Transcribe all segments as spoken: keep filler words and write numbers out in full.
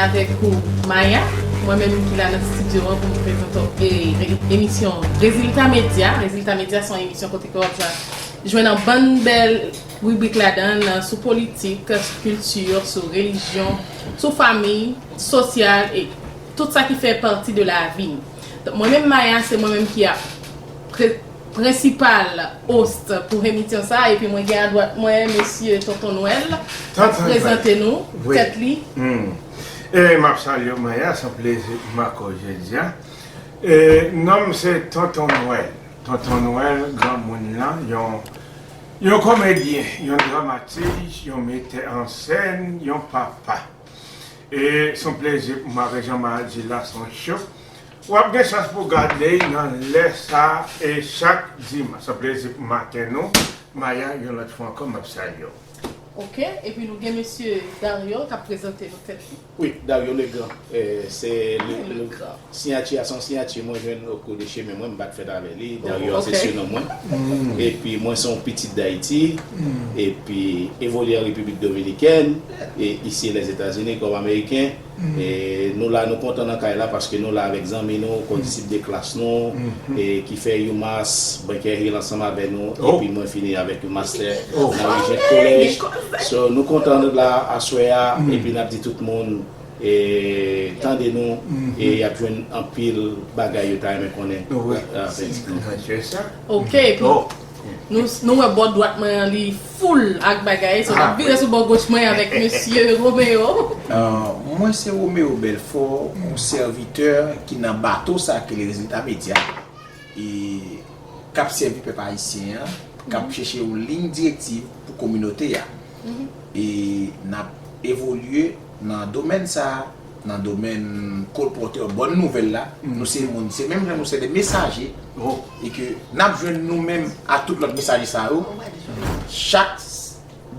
Avèk ou, Maya, mwen menm ki la nan estidyo an pou m prezante w e, e, emisyon Rezilta Medya. Rezilta Medya se yon emisyon kote ke w ap jwenn, jwenn yon bann bèl ribrik ladan l, sou politik, sou kilti, sou relijyon, sou fanmi, sosyal e tout sa ki fè pati de lavi n. Donk, mwen menm, Maya, se mwen menm ki ap pre-, prensipal host pou emisyon sa, epi mwen gen adwat mwen mesye Tonton Nwèl k ap prezante nou tèt li. E m ap salye w, Maya, se yon plezi pou m ak ou jodi a. E, non m se Tonton Nwèl. Tonton Nwèl, granmoun nan, yon, yon komedyen, yon dramatij, yon metè an sèn, yon papa. E se yon plezi pou m avè Jean Mardi la, se yon cho. W ap gen chans pou w gade l nan lè sa a e chak dimanch. Se yon plezi pou m ak nou. Maya, yon lòt fwa ankò, m ap salye w. Ok, epi nou gen mesye Dario k ap prezante nou tèt li. Wi, Dario Legrand. Eh, se le, le, siyati a se yon siyati mwen jwenn o kou de chemen mwen, m pa t fèt avè li. Dario se sinon mwen. Epi mwen se yon pitit Dayiti. Epi evolye an Repiblik Dominikèn. E isi Lèzetazini kòm Ameriken. E nou la, nou kontan nan kay la paske nou la avèk zanmi nou, kondisip de klas nou, e ki fè UMass, Bunker Hill ansanm avè nou, epi mwen fini avèk yon mastè nan Regent College. So, nou kontan nou la aswè a, epi n ap di tout moun, e, tande nou, e y ap jwenn anpil bagay yo ta renmen konnen. Wi, se sa. Ok, epi nou, nou wè bò dwat mwen an, li full ak bagay, so n ap vire sou bò goch mwen avèk mesye Romeo. Mwen se Romeo Belfort, yon sèvitè ki nan bato sa ki le Rezilta Medya, e k ap sèvi pèp ayisyen an, k ap chèche yon liy direktiv pou kominote a. E n ap evolye nan domèn sa a, nan domèn kolpòtè bòn nouvèl la. Nou se moun, se menm jan nou se de mesaje, e ke n ap jwenn nou menm ak tout lòt mesaje sa yo chak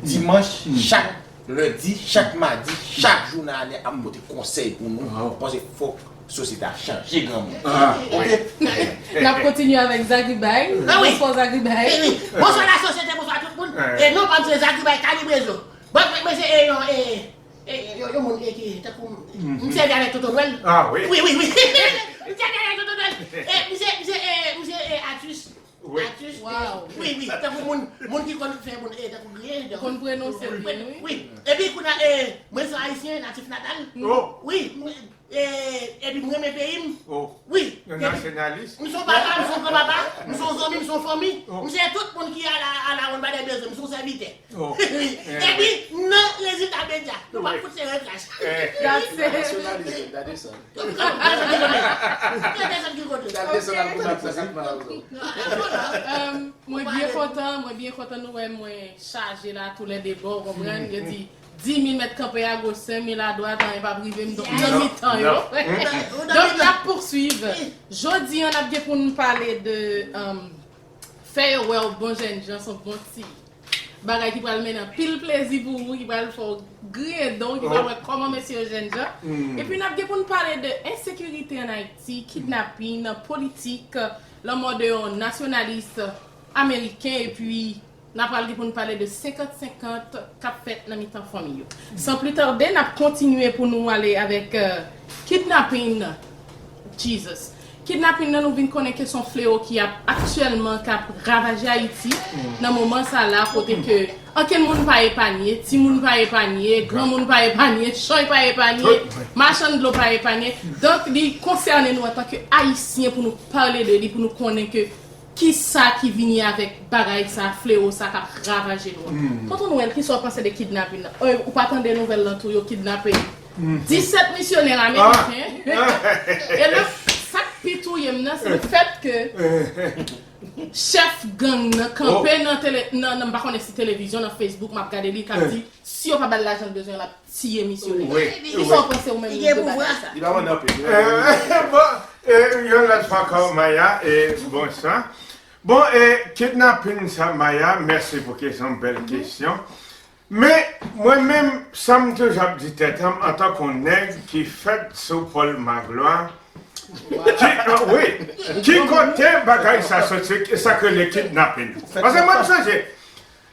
dimanch, chak lendi, chak madi, chak jou nan ane ap pote konsèy pou nou. Paske fòk sosyete a chanje, granmoun. Ok? N ap kontinye avèk Zagribay. Bonswa Zagribay. Bonswa lasosyete, bonswa tout moun. E non pa m se Zagribay Kalibrezo. Bon, mwen se e yon e E, yo, yo moun e ki tankou m sèvi avèk Tonton Nwèl. Ah wi. Wi, wi, wi. M sèvi avèk Tonton Nwèl. E, misye, misye, e, misye, e, atis. Atis. Wi, wi. Tankou moun, moun ki konn fè moun, e, tankou griyen. Konn pwononse l byen, wi. Wi. Epi kounye a, e, mwen se ayisyen, natif natal. Wi. E, epi m renmen peyi m. Wi. Yon nasyonalis. M se yon papa, m se yon granpapa, m se yon zanmi, m se yon fanmi. M se tout moun ki ala, ala wonn bagay bezwen, m se yon sèvitè. Epi, nan Rezilta Medya, nou p ap fout se rekrach. Gade sa. Gade sa ki kote. Gade sa ki kote. Mwen byen kontan, mwen byen kontan nou wè mwen chaje la tou lè de bò, w konprann? Yo di, dis mil mèt kanpe a goch, senk mil a dwat, anyen p ap rive m, donk m nan mitan yo. Donk n ap pouswiv. Jodi a n ap gen pou n pale de, um, fè yo wè w bon jènjan, se yon bon ti bagay ki pral mennen anpil plezi pou ou, ki pral fè w griyen dan w, ki pral wè kòman mesye yo jènjan. Epi n ap gen pou n pale de ensekirite ann Ayiti, kidnapin, politik, lanmò de yon nasyonalis ameriken, epi n ap pral gen pou n pale de senkant senkant k ap fèt nan mitan fanmi yo. San pli tade, n ap kontinye pou nou ale avèk, euh, kidnapin. Jesus. Kidnapin nan, nou vin konnen ke se yon flewo ki ap aktyèlman k ap ravaje Ayiti nan moman sa la, kote ke ankenn moun pa epanye, timoun pa epanye, granmoun pa epanye, chay pa epanye, machann dlo pa epanye. Donk, li konsène nou antanke Ayisyen pou nou pale de li, pou nou konnen ke kisa ki vini avèk bagay sa, flewo sa k ap ravaje nou an. Tonton Nwèl, kisa w panse de kidnapin nan? Ou pa tande nouvèl lan tou, yo kidnape disèt misyonè ameriken. E le, sa k pi touye m nan, se le fèt ke chèf gang nan kanpe nan tele, nan, nan, m pa konnen si televizyon, nan Facebook, m ap gade li, k ap di, si yo pa ba l lajan l bezwen, l ap tiye misyonè. Kisa w panse ou menm de bagay sa? Li pa mande anpil. Bon, e, yon lòt fwa ankò, Maya, e, bonswa. Bon, e, kidnapin sa, Maya, mèsi pou kesyon, bèl kesyon. Men, mwen menm, sa m toujou ap di tèt an, antanke yon nèg ki fèt sou Pòl Maglwa, ki, wi, ki kote bagay sa soti, sa k rele kidnapin? Paske mwen, m sonje,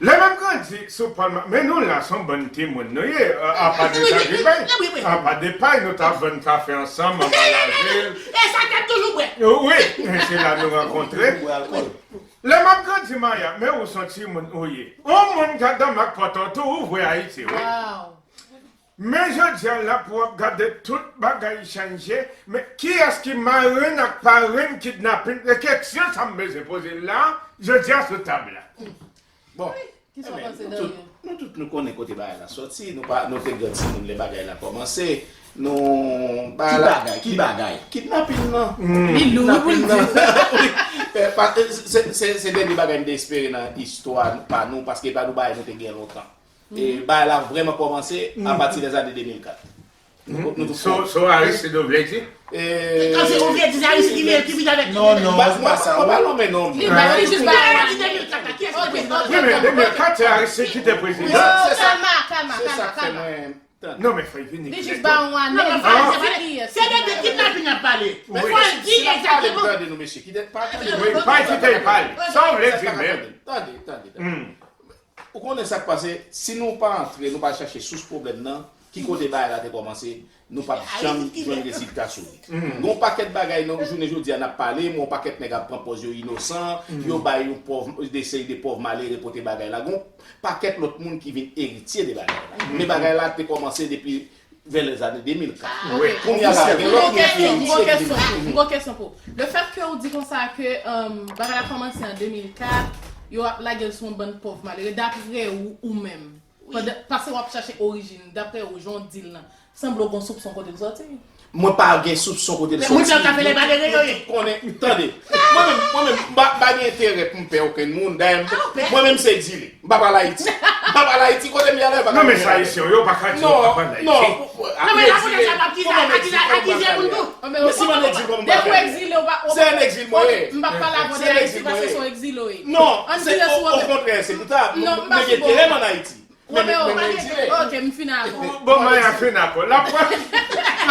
Lè m ap grandi sou Palma, men nou la, se yon bann timoun nou ye, a- apa de Sagri Bay, apa de pay, nou t ap vann kafe ansanm anba lavil. E sa k ap toujou bwè. Wi, se la nou rankontre. Lè m ap grandi Maya, men ou se yon timoun ou ye. Yon moun k ap dòmi ak pòtò tou ouvri Ayiti, wi. Men jodi a la pou w ap gade tout bagay chanje, men kiyès ki marenn ak parenn kidnapin? E kesyon sa m bezwen poze l la, jodi a sou tab la. Bon, Ki sa w panse, Daryo? Nou tout nou konnen kote bagay la soti, nou pa nou te gran timoun lè bagay la kòmanse. Nou bagay la Ki bagay? Ki bagay? Kidnapin nan. Li lou wi pou l di. Se dènye bagay m te espere nan istwa pa nou, paske pa nou bagay nou te gen lontan. E bagay la vrèman kòmanse apati dèzane de mil kat. So Aristide ou vle di? Kansi ou vle di se Aristide ki vin ki vin avèk. Non, non, se pa sa. Mwen pa lonmen non. Li pa li jis ba. Wi, men de mil kat se Aristide ki te prezidan. Se sa. Kalma, kalma, kalma, kalma. Non, men fò l vini. Li jis ba yon ane. Se de kidnapin y ap pale. Fò l di egzakteman. Tande nou mesye, kite l pale. Wi, pa kite l pale. Sa w vle di menm? Tande, tande, tande. Ou konnen sa k pase, si nou pa antre, nou pa chache sous pwoblèm nan, ki kote bagay la te kòmanse, nou p ap janm jwenn rezilta sou li. Gen yon pakèt bagay nan jounen jodi a n ap pale, men yon pakèt nèg ap pran pòz yo inosan, yo bay yon pòv, de seri de pòv malere pote bagay la, gen yon pakèt lòt moun ki vin eritye de bagay la. Men bagay la te kòmanse depi vè lèzane de mil kat. Kounye a la, gen lòt moun ki eritye ki vin. M gon kesyon pou ou. Lefètke ou di konsa ke bagay la kòmanse an de mil kat, yo ap lage l sou yon bann pòv malere, dapre ou, ou menm, pandan, paske w ap chache orijin, dapre ou, jan w di l lan, sanble w gon soupson kote l soti. Mwen pa gen soupson kote l soti. Moun sa ka fè lè malere yo ye. Konnen, tande. Mwen menm, mwen menm, m pa gen enterè pou m pè okenn moun. Dayè, mwen menm se egzile. M pa pral Ayiti. M pa pral Ayiti, kote m ye a la, yo pa ka. Non, men sa Ayisyen yo pa ka di yo pa pral Ayiti. Non, non, non, men lapolis ap akize, akize, akize moun tou. Men si m ann egzil, kòman m pral fè? Se ann egzil mwen ye. M pa pral avè w de Ayiti paske se yon egzil ou ye. Non, se okontrè, se pou ta. Mwen gen enterè m ann Ayiti. Romeo, ok, m fin avè w. Bon, Maya fin avè w. L ap pran, l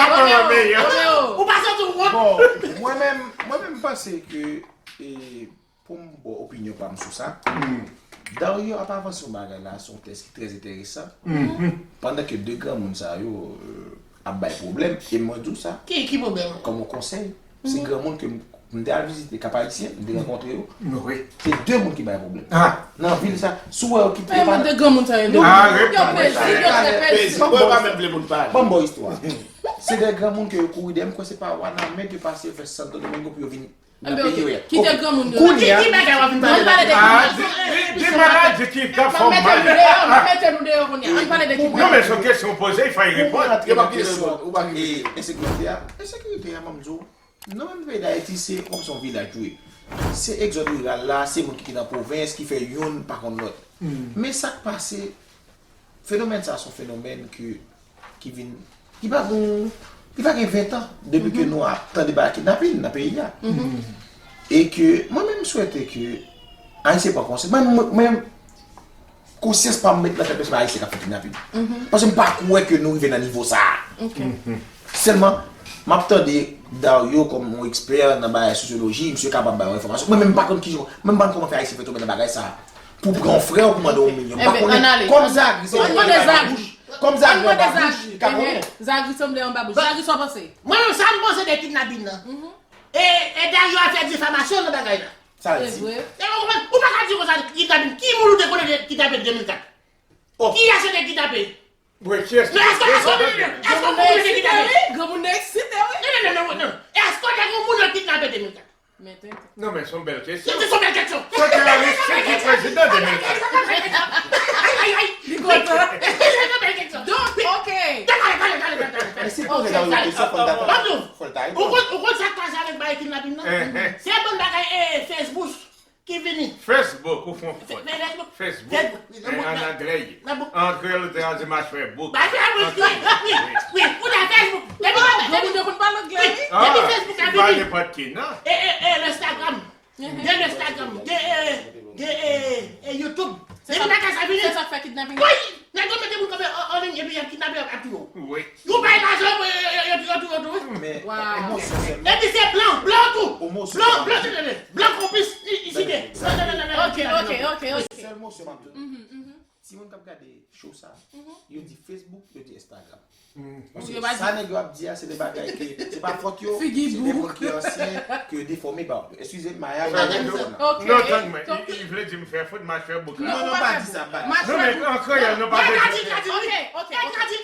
ap pran yon meyè. Romeo. Ou pa santi w wont? Bon, mwen menm, mwen menm m panse ke, e, pou m ba w opinyon pa m sou sa, Dario ap avanse yon bagay la, se yon tèks ki trè enteresan. Pandan ke de granmoun sa yo, e, ap bay pwoblèm, e mwen di w sa. Ki, ki pwoblèm? Kòm yon konsèy. Se granmoun ke m, m te al vizite, Kap Ayisyen, m te rankontre yo. Se de moun ki bay pwoblèm. Nan vil sa, si w wè yo kite pa. Men de granmoun sa yo, yo pezi, yo trè pezi. Mwen pa menm vle moun pale. Ban m ba w istwa. Se de granmoun ke yo kouri dèyè m, kwè se pa Wanament yo pase yo fè Santo Domingo pou yo vin nan peyi yo ye. Kite granmoun yo. Kounye a. Ki bagay w ap vin pale de granmoun? Di maladi ki t ap fè w mal. M mete nou deyò kounye a. Ann pale de kidnapin. Non, men se yon kesyon w poze, fò y reponn. Yo p ap kite l reponn. Ou pa kite l reponn. Ensekirite a, ensekirite a, ban m di w. Nan menm peyi Dayiti, se kòmsi yon vilaj tou ye. Se egzòd riral la, se moun ki te nan pwovens ki fè youn pa konn lòt. Men sa k pase, fenomèn sa a se yon fenomèn ke, ki vin, ki pa gen, ki pa gen ven tan depi ke nou ap tande bagay kidnapin nan peyi a. E ke mwen menm m swete ke Ayisyen pran konsyans. Mwen, mwen, mwen, konsyans pa m met nan tèt mwen se pa Ayisyen k ap fè kidnapin. Paske m pa kwè ke nou rive nan nivo sa a. Sèlman, m ap tande Dario kòm yon ekspè nan bagay sosyoloji, misye kapab bay yon enfòmasyon. Mwen menm m pa konn kijan, mwen m pa konn kòman fè Ayisyen fè tonbe nan bagay sa a. Pou pran yon frè w pou mande yon milyon. M pa konnen. Kòm Zagri se nèg ki bay babouch. Kòm Zagri an babouch, li ka konnen. Zagri sanble yon babouch. Zagri, sa w panse? Mwen menm, sa m panse de kidnapin nan. E, e Dario ap fè difamasyon nan bagay la. Sa l di. Ou pa ka di konsa, kidnapin. Ki moun ou te konnen te kidnape de mil kat? Kiyès yo te kidnape? Bon, kiyès ki te kidnape? Granmoun nan eksite wi. Granmoun nan eksite wi. Non, non, non, non, non. Èske w te gen yon moun yo kidnape de mil kat? Men tenten. Non, men se yon bèl kesyon. Se yon bèl kesyon. Se te Aristide ki prezidan de mil kat. Ay, ay, ay. Li kontan. Se yon bèl kesyon. Donk, ok. Talè, talè, talè, talè, talè. Ou konn, ou konn sa k pase avèk bagay kidnapin nan? Se bann bagay, e, Facebook ki vini. Facebook, ou fè yon fòt. Facebook. An anglè, ye. An kreyòl, ou te ka di machwè bouk. Machwè bouk, wi, wi, wi. Ou nan Facebook. Depi granmoun yo konn pale anglè, wi. Depi Facebook la vini. Pa nenpòt ki, non. E, e, e, Instagram. Gen Instagram. Gen, e, gen, e, e, YouTube. Depi bagay sa vini. Se sa k fè kidnapin. Wi! Nèg yo mete moun kanpe an, an liy epi y ap kidnape, y ap touye w. Wi. Yo bay lajan pou yo, yo, yo, yo touye w tou, wi. Men, emosyon sèlman. Epi se blan, blan tou. Blan, blan, blan konplis, i, i site. Ok, ok, ok, ok. Sèl mosyon m ap di nou. Timoun k ap gade show sa, yo di Facebook, yo di Instagram. Paske sa nèg yo ap di a, se de bagay ke se pa fòt yo, se de moun ki ansyen, ke yo defòme ba yo. Eskize m, Maya, men yo di sa. Non, tann mwen, li vle di m fè fot, machwè bouk la. Non, non, pa di sa, pa di sa. Non, men an kreyòl, nou pa bezwen. Ok, ok, ok.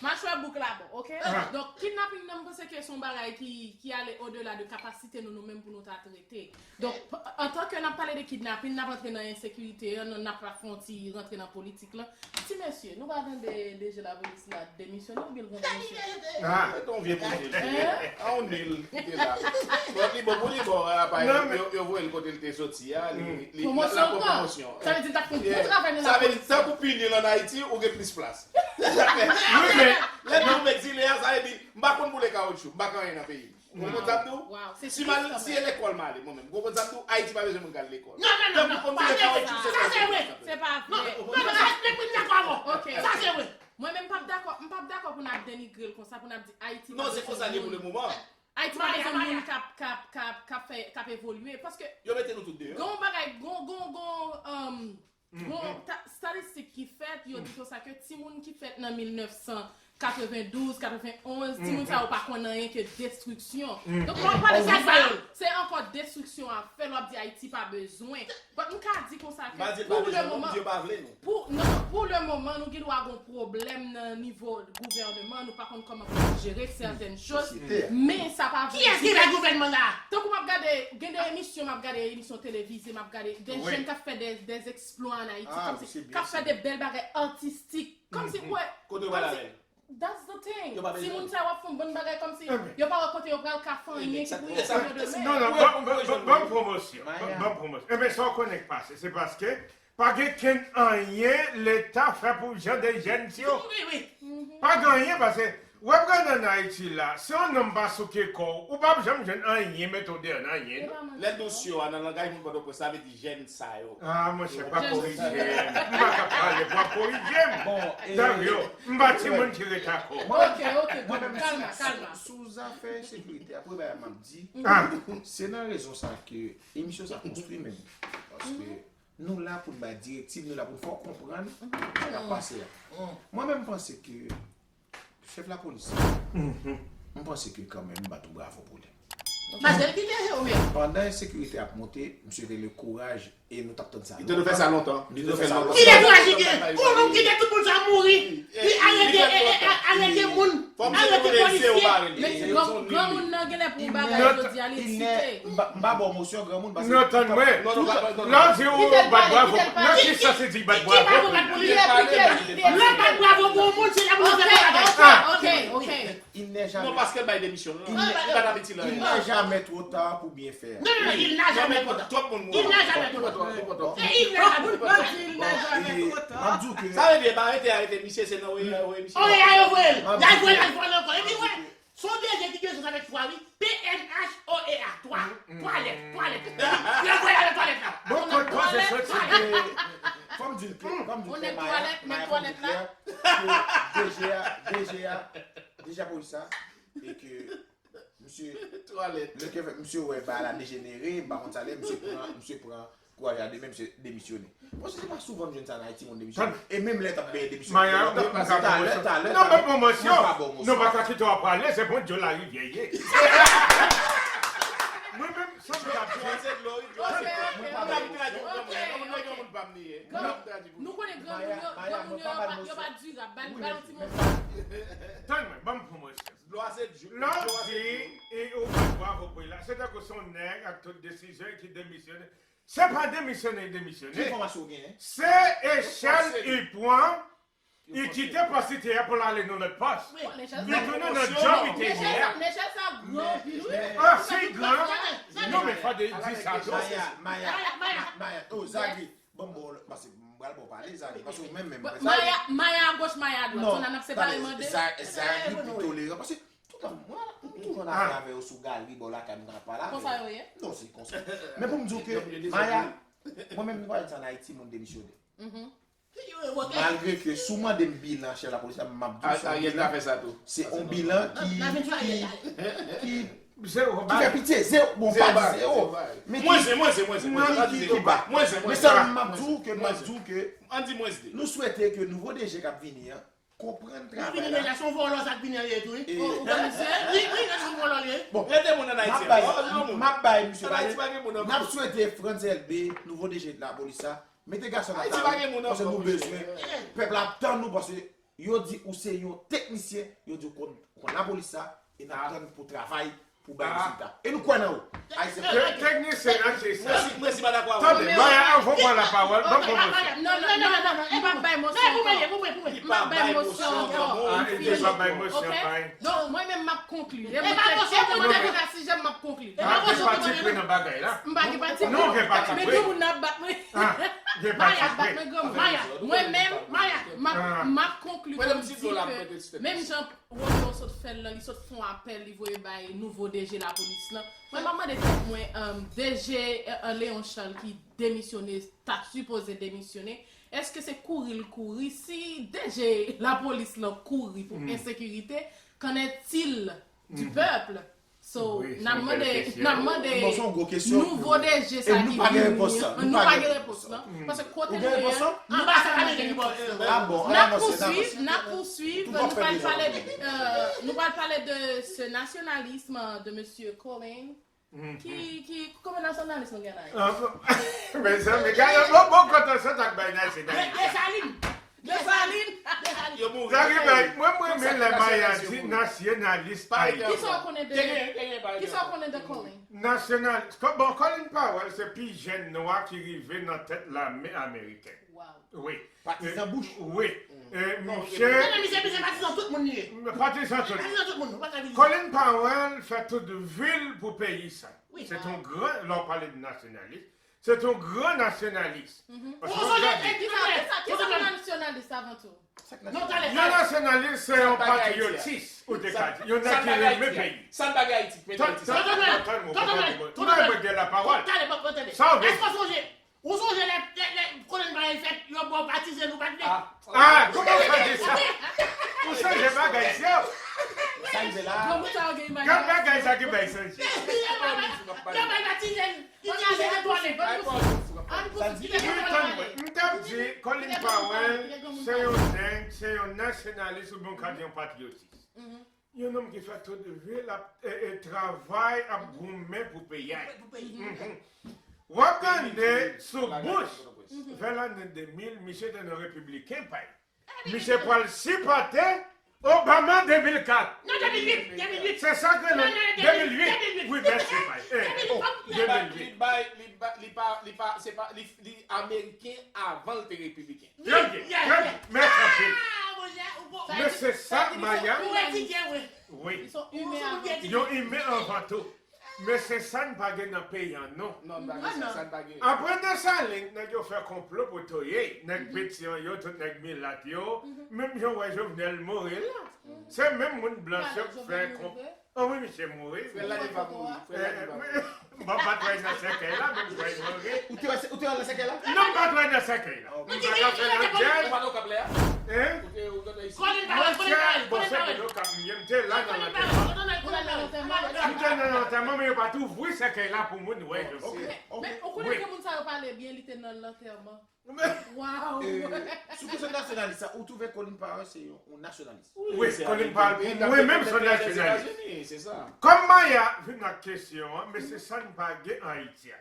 Machwè bouk la bon, ok? Donk, kidnaping nan, m panse ke se yon bagay ki, ki ale odela de kapasite nou, nou menm pou nou ta trete. Donk, antanke n ap pale de kidnaping, n ap antre nan ensekirite an, n ap fè yon ti rantre nan politik lan. Ti mesye, nou pa tande DG lapolis la demisyone oubyen l konn demisyone? Ah, se yon vye kote l te ye. A yon nil ki te la. Bon, li bon pou li, bon, apa, yo, yo voye l kote l te soti a, li, li, l ap pran pwomosyon. Sa vle di l t ap fè yon bon travay nan lapolis. Sa vle di, tankou pini l ann Ayiti, ou gen plis plas. Wi, men, lè nou m egzile a, sa vle di, m pa konn boule kawotchou, m pa gen anyen nan peyi m. Ou konprann sa m di w? Si m al, si e lekòl m ale, mwen menm, ou konprann sa m di w? Ayiti pa bezwen moun k al lekòl. Non, non, non, non, pa vre sa. Sa se vre. Se pa vre. Non, non, non, sa, men, men, men, pa vre. Sa se vre. Mwen menm, m p ap dakò, m p ap dakò pou n ap denigre l konsa, pou n ap di Ayiti pa bezwen moun. Non, se konsa l ye pou le moman. Ayiti pa bezwen moun k ap, k ap, k ap, k ap fè, k ap evolye. Paske. Yo mete nou tout deyò. Gen yon bagay, gon, gon, gon, um, Bon, ta- statistik ki fèt, yo di konsa ke timoun ki fèt nan mil nèf san katrevendouz, katrevenonz, timoun sa yo pa konn anyen ke destriksyon. Donk, lè w pale de sa, se ankò destriksyon ap fè, lè w ap di Ayiti pa bezwen. But m ka di konsa ke pou le moman, pou, non, pou le moman, nou gen dwa gen yon pwoblèm nan nivo gouvèneman, nou pa konn kòman pou jere sètèn choz, men sa pa vle di. Kiyès ki bay gouvènman la? Tankou m ap gade, gen de emisyon, m ap gade emisyon televize, m ap gade de jèn k ap fè de, de eksplwa ann Ayiti, kòmsi, k ap fè de bèl bagay atistik. Kòmsi, wè, kòmsi, that's the thing. Timoun sa yo ap fè yon bann bagay kòmsi yo pa wè kote yo pral ka fè anyen ki pou yo pou yo demen. Non, non, ban m pwomosyon. Ban m pwomosyon. Enben, sa w konnen k pase, se paske pa gen kenn anyen Leta fè pou jan de jèn sa yo. Pa gen anyen, paske w ap gade ann Ayiti la, si yon nonm pa souke kò w, ou p ap janm jwenn anyen mete w deyò nan anyen, non. Lè n di w sa a, nan langaj moun Pòtoprens, sa vle di jèn sa yo. Ah, monchè, pa korije m. M pa ka pale, pa korije m. Bon, e, Dario, m pa timoun ki ret ak ou. Ok, ok, bon, kalma, kalma. Sou zafè ensekirite, apre bagay m ap di, se nan rezon sa ke emisyon sa konstwi menm. Paske nou la pou n bay direktiv, nou la pou n fè w konprann sa k ap pase a. Mwen menm, m panse ke Chèf lapolis, m panse ke kanmenm m bat yon bravo pou li. Paske l kite yo menm. Pandan ensekirite ap monte, misye te le kouraj e nou t ap tann sa lontan. Li te dwe fè sa lontan. Li te dwe fè l lontan. Kilè kouraj li gen? Yon nonm kite tout moun sa mouri. Li arete, arete moun, arete polisye. Men granmoun nan genlè pou yon bagay jodi a, li eksite. M pa ba w mosyon granmoun paske. Non, tann mwen. Lè w di ou bat bravo, nan ki sans li di bat bravo? Lè w bat bravo pou yon moun, se la pou nou fè bagay. Ok, ok, ok. Il n'est jamais. Non, paske l bay demisyon l. Li pa t ap itil anyen. Il n'est jamais trop tard pour bien faire. Non, non, non, il n'a jamais trop tard. Twòp moun mouri. Il n'a jamais trop tard. Il n'a jamais trop tard. Sa vle di, pa rete arete misye, se nan oea yo voye misye. Oea yo voye l. Y al voye l, y al voye l ankò. Epi, wè, Se yon D G ki gen sens avèk twa, wi. T H O E A, twa. Twa lèt, twa lèt. Yo voye l nan twalèt la. Bon, kot twa se soti? Fò m di l ke, fò m di l ke Maya, Maya fò m di l klè ke D G a, D G a, D G a polis la, e ke misye, lè ke misye wè bagay la dejenere, m pa konn sa l ye, misye pran, misye pran Kouraj a demen, misye demisyone. Bon, se pa souvan m jwenn sa nan Ayiti, moun demisyone. E menm lè t ap genyen demisyone, Maya, mwen pa ka pwomosyon. Non, men pwomosyon. Nou pa ka kite w ap prale, se Bondye Larivyè ye. Mwen menm, sa m t ap di. Nou konnen granmoun yo, granmoun yo, yo pa dirab. Ba l, ba l yon ti moso. Tann mwen, ban m pwomosyon. Lè w di, e ou pa bravo pou la, se tankou se yon nèg ak tout desizyon ki demisyone. Se pa demisyone, demisyone. Ki enfòmasyon ou genyen? Se echèl li pran, li kite pòs li te ye a pou l ale nan lòt pòs. Li tounen nan djòb li te ye a. Lechèl sa gran anpil, wi. Ah, si gran. Non, men fò di sa tou. Maya, Maya, Maya, oh, Zagi, ban m ba w, paske m pral ba w pale, Zagi, paske ou menm, menm. Maya, Maya agoch, Maya adwat. Non, tande, n ap separe mande. Zagi pi toleran, paske Toutan, mwen, m toujou nan afè avè yo sou galri bò lakay m nan pale avè yo. Konsa yo ye? Non, se konsa. Men pou m di w ke, Maya, mwen menm m pa di sa ann Ayiti, moun demisyone. Malgre ke si w mande m bilan chèf lapolis la, m ap di w se yon bilan, se yon bilan ki, ki, ki Zewo ki fè pitye, zewo. Bon, pa di zewo. Men ki, ki ba. Men sèlman m ap di w ke, m ap di w ke nou swete ke nouvo DG k ap vini an konprann travay la. Li vini la, se yon vòlò sa k vini an ye tou, wi. Wi, wi, se yon vòlò li ye. Bon, rete moun ann Ayiti. M ap bay, m ap bay misye pale. N ap swete Frantz Elbé, nouvo DG lapolis sa, mete gason nan tab, paske nou bezwen. Pèp la ap tann nou, paske yo di ou se yon teknisyen, yo di ou konn, ou konn lapolis sa, e n ap tann pou travay, pou bay rezilta. E nou kwè nan ou. Ayisyen kwè. Teknisyen nan se sa. Mwen si, mwen si pa dakò avè w. Tande, Maya, anvan w pran lapawòl, ban m pran mosyon. Non, non, non, non, non, m p ap bay mosyon ankò. M p ap bay mosyon ankò. Ah, li pa bay mosyon, bay. Donk, mwen menm, m ap konkli. E mwen, e mwen, si jan m ap konkli. Ah, gen patipri nan bagay la. M pa gen patipri. Non, gen patipri. Men gen moun nan ap bat mwen. Ah, gen patipri. Maya ap bat mwen, granmoun. Maya, mwen menm, Maya, m ap, m ap konkli pou m di ke, menm jan Romeo sot fè l lan, li sot fè yon apèl, li voye bay nouvo DG lapolis lan. Mwen, m ap mande tèt mwen, um, DG, euh, Léon Charles ki demisyone, ta sipoze demisyone, èske se kouri l kouri? Si DG lapolis lan kouri pou ensekirite, qu'en est-il du peuple? So, n ap mande, n ap mande nouvo DG sa ki vini an. Nou pa gen repons lan. Paske kote nou ye an, nou pa janm gen repons lan. N ap pouswiv, n ap pouswiv. Nou pral pale, euh, nou pral pale de ce nationalisme de monsieur Colin. Ki, ki, konbyen nasyonalis nou gen la? Mezanmi, gade, bon, bon, kontan sa t ak bay nasyonalis. Desalin! Desalin! Desalin! Yo mouri. Sa ki bay, mwen, mwen renmen lè Maya di nasyonalis Ayiti. Kisa w konnen de, kisa w konnen de Colin? Nasyonalis. Bon, Colin Powell se pi jèn nwa ki rive nan tèt lame amerikèn. Wi. Patizan Bush. Wi. E, misye, misye patizan tout moun li ye. Patizan tout. Patizan tout moun. Colin Powell fè tout vil pou peyi sa. Se yon gran, lè w pale de nasyonalis, se yon gran nasyonalis. Ou sonje, e, ki sa, ki sa, ki sa nasyonalis avan tou? Yon nasyonalis se yon patriyotis, ou te ka di. Yon nèg ki renmen peyi. Sa n bagay Ayiti, mete Ayiti. Tonton Noël, Tonton Noël, Tonton Noël, mwen gen lapawòl. Sa w vle? Èske w sonje? Ou sonje lè, lè, lè Colin Powell fèt, yo ba w batize, nou pa t vle. Ah, kòman w fè di sa? Ou sonje bagay sa? Sa rive la. Gad bagay sa ki bay sonje. Yo ba l batize, li di a se etwale. Wi, tann mwen. M t ap di, Colin Powell, se yon nèg, se yon nasyonalis oubyen w ka di yon patriyotis. Yon nonm ki fè tout vi l ap, e, e, travay, ap goumen pou peyi a. Pou peyi. W ap gade sou Bush, vè lane de mil, misye te nan repibliken pa l. Misye pral sipòte Obama de mil kat. Non, de mil uit, de mil uit. Se sa k rele de mil uit. Wi, mèsi, bay. De mil uit. Li bay, li bay, li pa, li pa, se pa, li, li ameriken avan l te repibliken. Trè byen, trè byen. Mèsi anpil. Men se sa, Maya. Wi. Yon imen anvan tou. Men se sa n pa gen nan peyi an, non. Non, n pa gen sa, sa n pa gen. Apre Desalin, nèg yo fè konplo pou touye, nèg peti an yo, tout nèg milat yo, menm jan w wè Jovenel mouri la. Se menm moun blanch yo k fè konplo. An wi, misye mouri. Frè Lane pa mouri, frè Lane pa mouri. M pa t wè nan sèkèy la, men m wè mouri. Ou te wè, ou te wè nan sèkèy la? Non, m pa t wè nan sèkèy la. M pa t wè nan sèkèy la. Ou pa nan kap la? Hein? Colin Powell, Colin Powell, Colin Powell. Bon, se pou yo k ap mye, m te la nan lantèman. M te nan lantèman, men yo pa t ouvri sèkèy la pou moun wè. Men, men, ou konnen ke moun sa yo pale byen, li te nan lantèman. Wow. Si w kesyon nasyonalis sa, ou twouve Colin Powell se yon, yon nasyonalis? Wi, Colin Powell, pou mwen menm, se yon nasyonalis. Kòm Maya vin ak kesyon an, men se sa n pa gen an Ayiti a.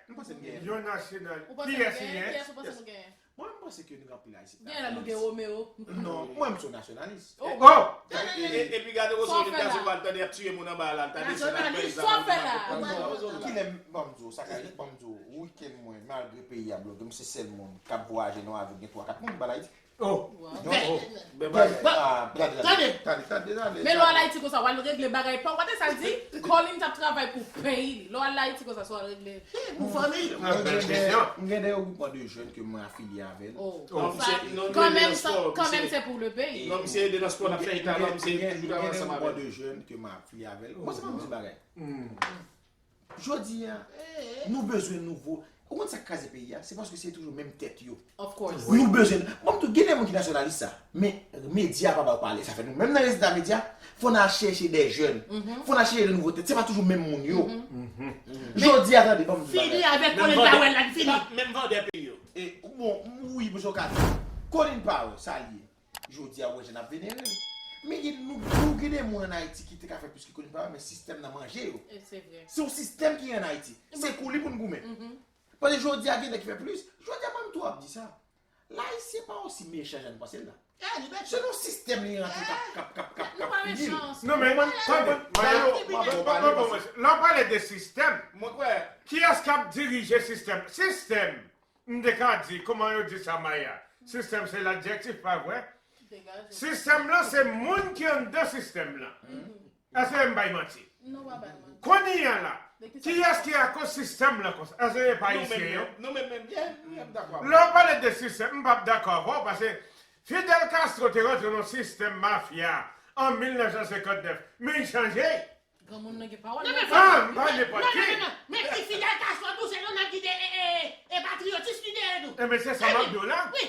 Yon nasyonalis. Kiyès li ye? Kiyès ou panse nou genyen? Mwen, m panse ke nou gen anpil Ayisyen. Gen la nou gen Romeo. Non, mwen, m se yon nasyonalis. Oh! Epi gade Rozo Lita sou pal tande y ap tiye moun anba la, l ta desann ak pèl zam. Kilè m, ban m di w, sa ka, ban m di w, wikenn mwen, malgre peyi a bloke, m se sèl moun k ap vwayaje nan avyon, gen twa, kat moun m ba l Ayiti. Oh! Tande! Tande, tande, tande. Men lè w al Ayiti konsa, w al regle bagay pa w. Gade sa l di, Colin t ap travay pou peyi li. Lè w al Ayiti konsa, sa w al regle. Pou fanmi. M gen de, m gen de regroupman de jèn ke mwen afilye avè l. Oh. Kanmenm, kanmenm, se pou le peyi. Non, misye ede nan spò, l ap fè eta, misye toujou travay ansanm avè l. M gen de regroupman de jèn ke mwen afilye avè l. Mwen, se pa m di bagay. Jodi a, nou bezwen nouvo. Ou konn sa k kraze peyi a? Se paske se toujou menm tèt yo. Of course. Nou bezwen. Bon, tou, gen de moun ki nasyonalis sa. Men medya pa ba yo pale. Sa fè nou menm nan rezilta medya, fò n al chèche de jèn. Fò n al chèche de nouvo tèt. Se pa toujou menm moun yo. Jodi a, tande, ban m di Fini bagay. Avèk Colin Powell la, fini. Menm vandè peyi yo. E, bon, wi, mesye Okazyon. Colin Powell, sa l ye. Jodi a, ou wè jan n ap venere l. Men gen, nou, nou gen de moun ann Ayiti ki te ka fè plis ke Colin Powell, men sistèm nan manje yo. E se vre. Se yon sistèm ki ann Ayiti. Se kou li pou n goumen. Paske jodi a, gen nèg ki fè plis. Jodi a, mwen menm tou ap di sa. Ayisyen pa osi mechan jan n panse l la. Se nan sistèm li rantre k ap, k ap, k ap, k ap, k ap fini l. Non, men, tande, Mario, lè w pale de sistèm, kiyès k ap dirije sistèm? Sistèm! M te ka di, kòman yo di sa, Maya? Sistèm se ladjektif, pa vre? Sistèm lan, se moun ki anndan sistèm lan. Èske m bay manti? Kounye a la, kiyès ki akoz sistèm lan konsa? Èske se pa Ayisyen yo? Nou menm menm, yeah, m dakò avè w. Lè w pale de sistèm, m p ap dakò avè w, paske Fidel Castro te rantre nan sistèm mafya an mil nèf san senkant nèf, men l chanje. Granmoun nan gen pawòl. Non, men Ah, m pa nenpòt ki. Non, non, non, non. Men si Fidel Castro tou, se nou menm ki te, e, e, e, e patriyotis li te ye tou. Enben, se sa m ap di w la. Wi.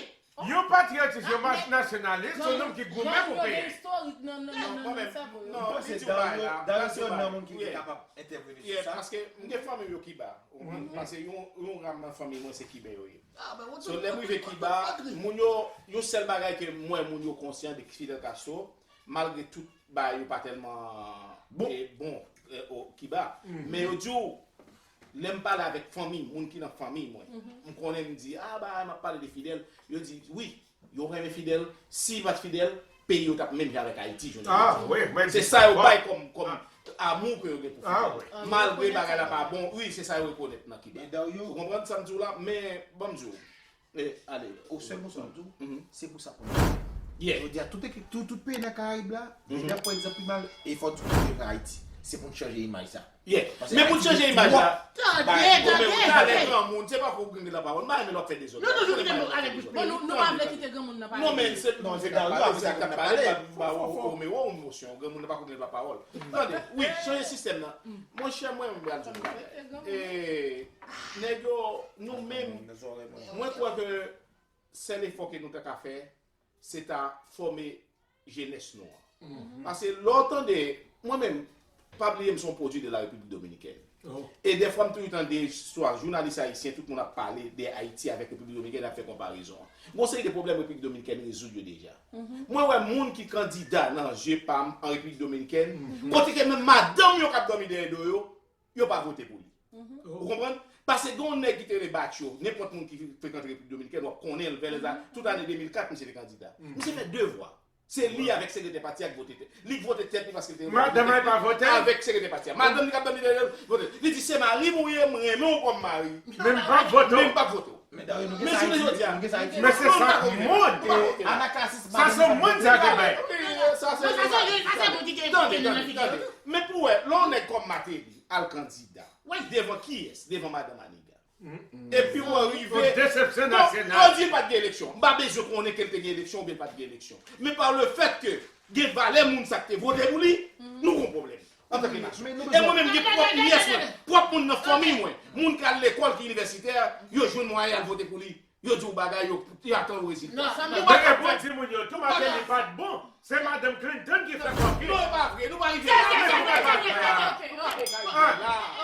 Yon patriyotis, yon mas-, nasyonalis, se yon nonm ki goumen pou peyi. Istorik nan, nan, nan, nan, nan sèvo yo. Non, li di w bagay la. Daryl se youn nan moun ki te kapab entèveni sou sa. Paske m gen fanmi m yo Kiba. Ou konprann? Paske yon, yon ram nan fanmi mwen se Kiben yo ye. So, lè m rive Kiba, moun yo, yon sèl bagay ke m wè moun yo konsyan de Fidel Castro, malgre tout bagay yo pa tèlman bon, e, bon, e, o Kiba. Men yo di w, lè m pale avèk fanmi, moun ki nan fanmi mwen, m konnen m di, ah, bagay, m ap pale de Fidel. Yo di, wi, yo renmen Fidel. Si li pa t Fidel, peyi yo t ap menm jan avèk Ayiti, jounen jodi a. Se sa yo bay kòm, kòm amou ke yo gen pou Fidel. Malgre bagay la pa bon, wi, se sa yo rekonèt nan Kiba. Ou konprann sa m di w la? Men, ban m di w, E, ale, o sèl moso m tou, se pou sa pou nou. Jodi a, tout, tout, tout peyi nan Karayib la, n ap pran egzanp pi mal, e fò di kote nan Ayiti. Se pou n chanje imaj sa. Men pou n chanje imaj la, tande, tande, talè granmoun, se pa pou grenn lapawòl, m pa renmen lè w ap fè dezòd. Nou toujou kite nou avèk bouch plen, nou pa vle kite granmoun nan pale. Non, men se, non, se Dario avè sa k ap pale, ba Romero yon mosyon, granmoun nan pa konn lapawòl. Tande, wi, chanje sistèm nan. Monchè, mwen, m pral di w yon bagay. E, nèg yo, nou menm, mwen kwè ke sèl efò ke nou ta ka fè, se ta fòme jenès nou an. Paske lè w tande, mwen menm, pa bliye m se yon pwodui de la Repiblik Dominikèn. E dèfwa m toujou tande, swa jounalis ayisyen, tout moun ap pale de Ayiti avèk Repiblik Dominikèn, ap fè konparezon an. Gon seri de pwoblèm Repiblik Dominikèn rezoud yo deja. Mwen wè moun ki kandida nan zye pa m an Repiblik Dominikèn, kote ke menm madanm yo k ap dòmi dèyè do yo, yo pa vote pou li. Ou konprann? Paske gen yon nèg ki te rele Batcho, nenpòt moun ki frekante Repiblik Dominikèn, w ap konnen l, vè lèza, tout ane de mil kat, misye te kandida. Misye fè de vwa. Se li avèk sekretè pati a k vote tèt. Li k vote tèt li paske l te rele Madanm li pa vote? Avèk sekretè pati a. Madanm li k ap dòmi dèyè l, vote. Li di, se mari m ou ye, m renmen w kòm mari. Men m p ap vote w. Men m p ap vote w. Men Dario, nou gen sa Ayiti. Men jounen jodi a, nou gen sa Ayiti. Men se sa k moun. Anaklasis, sa se yon moun sa te bay. Sa se moun ki te vote nou nan videyo. Men pou w wè, lè yon nèg kòm Martelly al kandida, devan kiyès? Devan Madanm Anita. Epi w rive. Yon desepsyon nasyonal. Yo di pa t gen eleksyon. M pa bezwen konnen ke l te gen eleksyon oubyen l pa t gen eleksyon. Men pa le fèt ke gen valè moun sa k te vote pou li, nou gon pwoblèm antanke nasyon. E mwen menm gen pwòp nyès mwen, pwòp moun nan fanmi mwen, moun k al lekòl ki inivèsitè, yo jwenn mwayen al vote pou li. Yo di w bagay, yo, yo atann rezilta. Yo pa ka fè. Pou timoun yo, tou Martelly pa t bon. Se madanm Clinton ki fè kòk li. Non, e pa vre. Nou pa rive la. Se, se, se, se, se, se, se, se, se.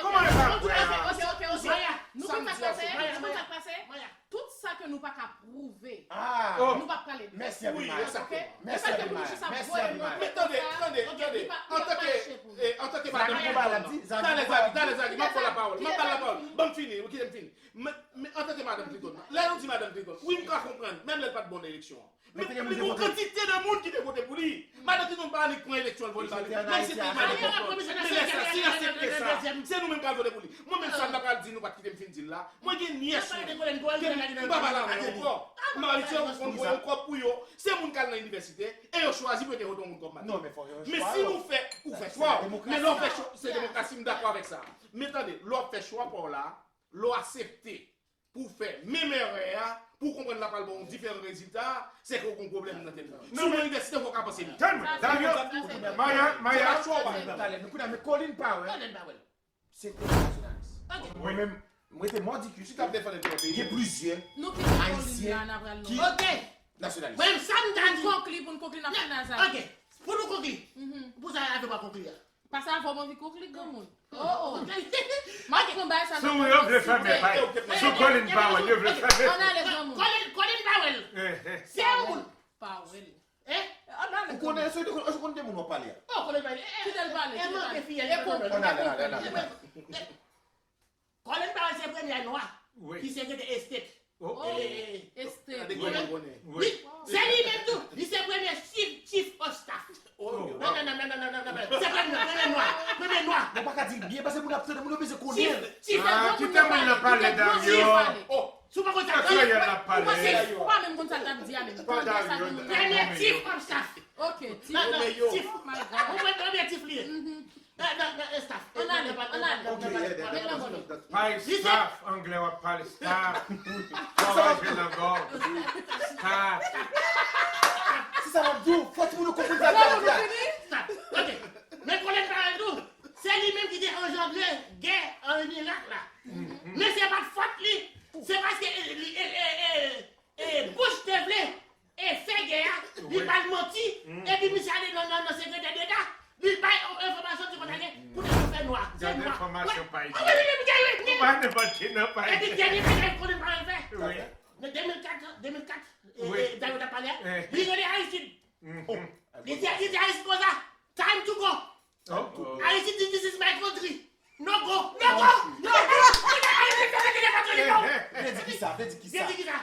Kòman e pa vre? Ok, ok, ok, ok. Maya, nou konn sa k pase? Nou konn sa k pase? Tout sa ke nou pa ka pwouve, nou p ap pale de. Mèsi anpil, Maya. Mèsi anpil, Maya. Mèsi anpil, Maya. Men tande, tande, tande. Antanke, e, antanke madanm Clinton nan. Talè, Zagi, talè, Zagi, m ap ba w lapawòl. M ap ba l lapawòl. Ban m fini, wi, kite m fini. Men, men antanke madanm Clinton nan. Lè nou di madanm Clinton, wi, m ka konprann, menm lè l pa t bon nan eleksyon an. Men, men gen yon kantite de moun ki te vote pou li. Madanm Clinton pa annik pran eleksyon, l vòlè, menm si se te madanm Clinton. Men lè sa, si l aksepte sa, se nou menm k al vote pou li. Mwen menm sa m ta pral di nou pa t kite m fin di l la. Mwen gen nyès mwen. M pa pale avè yo ankò. M abitye konn voye yon kòb pou yo. Se moun k al nan inivèsite, e yo chwazi pou yo te vote yon moun kòm madanm. Men si nou fè, ou fè chwa w. Men lè w fè chwa, se demokrasi, m dakò avèk sa. Men tande, lè w ap fè chwa pa w la, lè w aksepte pou w fè menm erè a, pou w konprann l ap al ba w yon diferan rezilta, se ke w gen yon pwoblèm nan tèt ou. Si w nan inivèsite, fò w ka panse byen. Tann mwen, Dario, Maya, Maya. Se pa chwa w pa fè. Talè, nou kounye a, men Colin Powell. Colin Powell. Se kote nasyonal. Mwen menm, mwen te mòdi ki si t ap defann enterè peyi, gen plizyè Ayisyen ki nasyonalis. Mwen sa m ta di. Konkli pou n konkli nan final sa. Ok. Pou nou konkli. Pou sa avè pa konkli a. Pase avè w anvi konkli granmoun. Oh oh. Mwen te konn bay sa. Sou yo vle fèmen pay. Sou Colin Powell yo vle fèmen. Ann ale granmoun. Colin Powell. Se yon moun. Powell. Ou konnen se ou konnen de moun w ap pale a. Oh, Colin Powell. Kite l pale. E manke fiyèl. E konprann. Colin Powell se premye nwa ki sekretè estet. Estet. Li, se li menm tou. Li se premye chief, chief of staff. Non, non, non, non, non, non, non, non. Se premye, premye nwa. Premye nwa. Mwen pa ka di l byen, paske moun ap tande, moun yo bezwen konnen. Chief, chief. Kite moun nan pale, Dario. Si w pa konn sa, ou panse ou pa menm konn sa l t ap di a menm. Premye chief of staff. Ok, chief. Ou mwen premye chief li ye. Nan, nan, nan, staff. Ann ale, ann ale. Met nan bon. Pa staff, anglè w ap pale staff. Sa w ap jwe nan gòl. Staff. Se sa m ap di w, fò timoun yo konprann sa l ap di a. Staff. Ok. Men Colin Powell tou, se li menm ki te anjandre gè an Irak la. Men se pa t fòt li, se paske, e, li, e, e, e, e, Bush te vle e fè gè a, li ba l manti, epi misye ale nan, nan, nan sekretè deta, li bay enfòmasyon ti konsa gen, pou nèg yo fè nwa. Se nwa. Enfòmasyon pa ide. Ou bay nenpòt ki non pa ide. Epi dènye bagay Colin Powell fè. Nan de mil kat, de mil kat, e, Dario t ap pale a, li rele Aristide. Li di, li di Aristide konsa, time to go. Aristide di, this is my country. No go, no go, no go. Vle di kisa? Vle di kisa? Vle di kisa?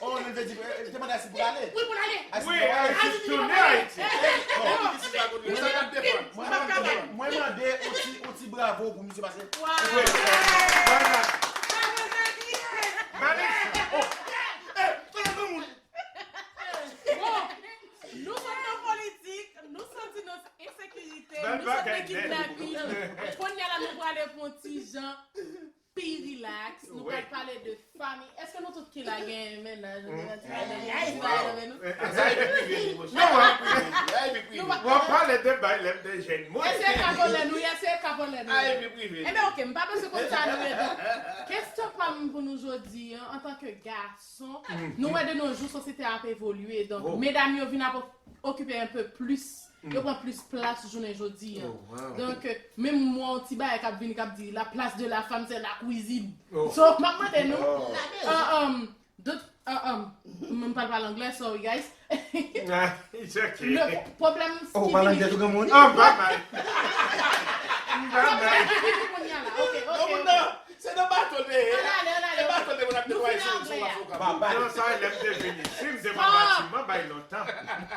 Oh, li vle di, te mande Aristide pou l ale. Wi, pou l ale. Wi, Aristide tounen Ayiti. Mwen mande yon ti, yon ti bravo pou misye pase. Bon, nou sot nan politik, nou sot nan ensekirite, nou sot nan kidnapin. Kounye a la, nou prale pou yon ti jan pi rilaks. Nou pral pale de fanmi. Èske nou tout ki la gen mennaj? Nou gen ti mennaj nan men nou? W ap pale de bay lè m te jèn. Mwen, èske e ka vòlè nou ye? Èske e ka vòlè nou ye? Ebyen, oke, m pa panse konn sa nou ye. Donk, kesyon pa m pou nou jodi a, antanke gason, nou wè de nos jours, sosyete a ap evolye. Donk, medam yo vin ap okipe un peu plus, yo pran plis plas jounen jodi a. Donk, menm m wè yon ti bagay k ap vini, k ap di, la place de la femme, c'est la cuisine. So, m ap mande nou, um, um, m pral pale anglè, sorry guys. Pwoblèm ki vini. Oh, m pa mal. M pa mal. Ok, ok. Se nan bato l te ye. Ann ale, ann ale. Se bato l te konn ap netwaye sou, sou la fouka. Non, sa lè m te vini. Si m te pran batiman, bay lontan. M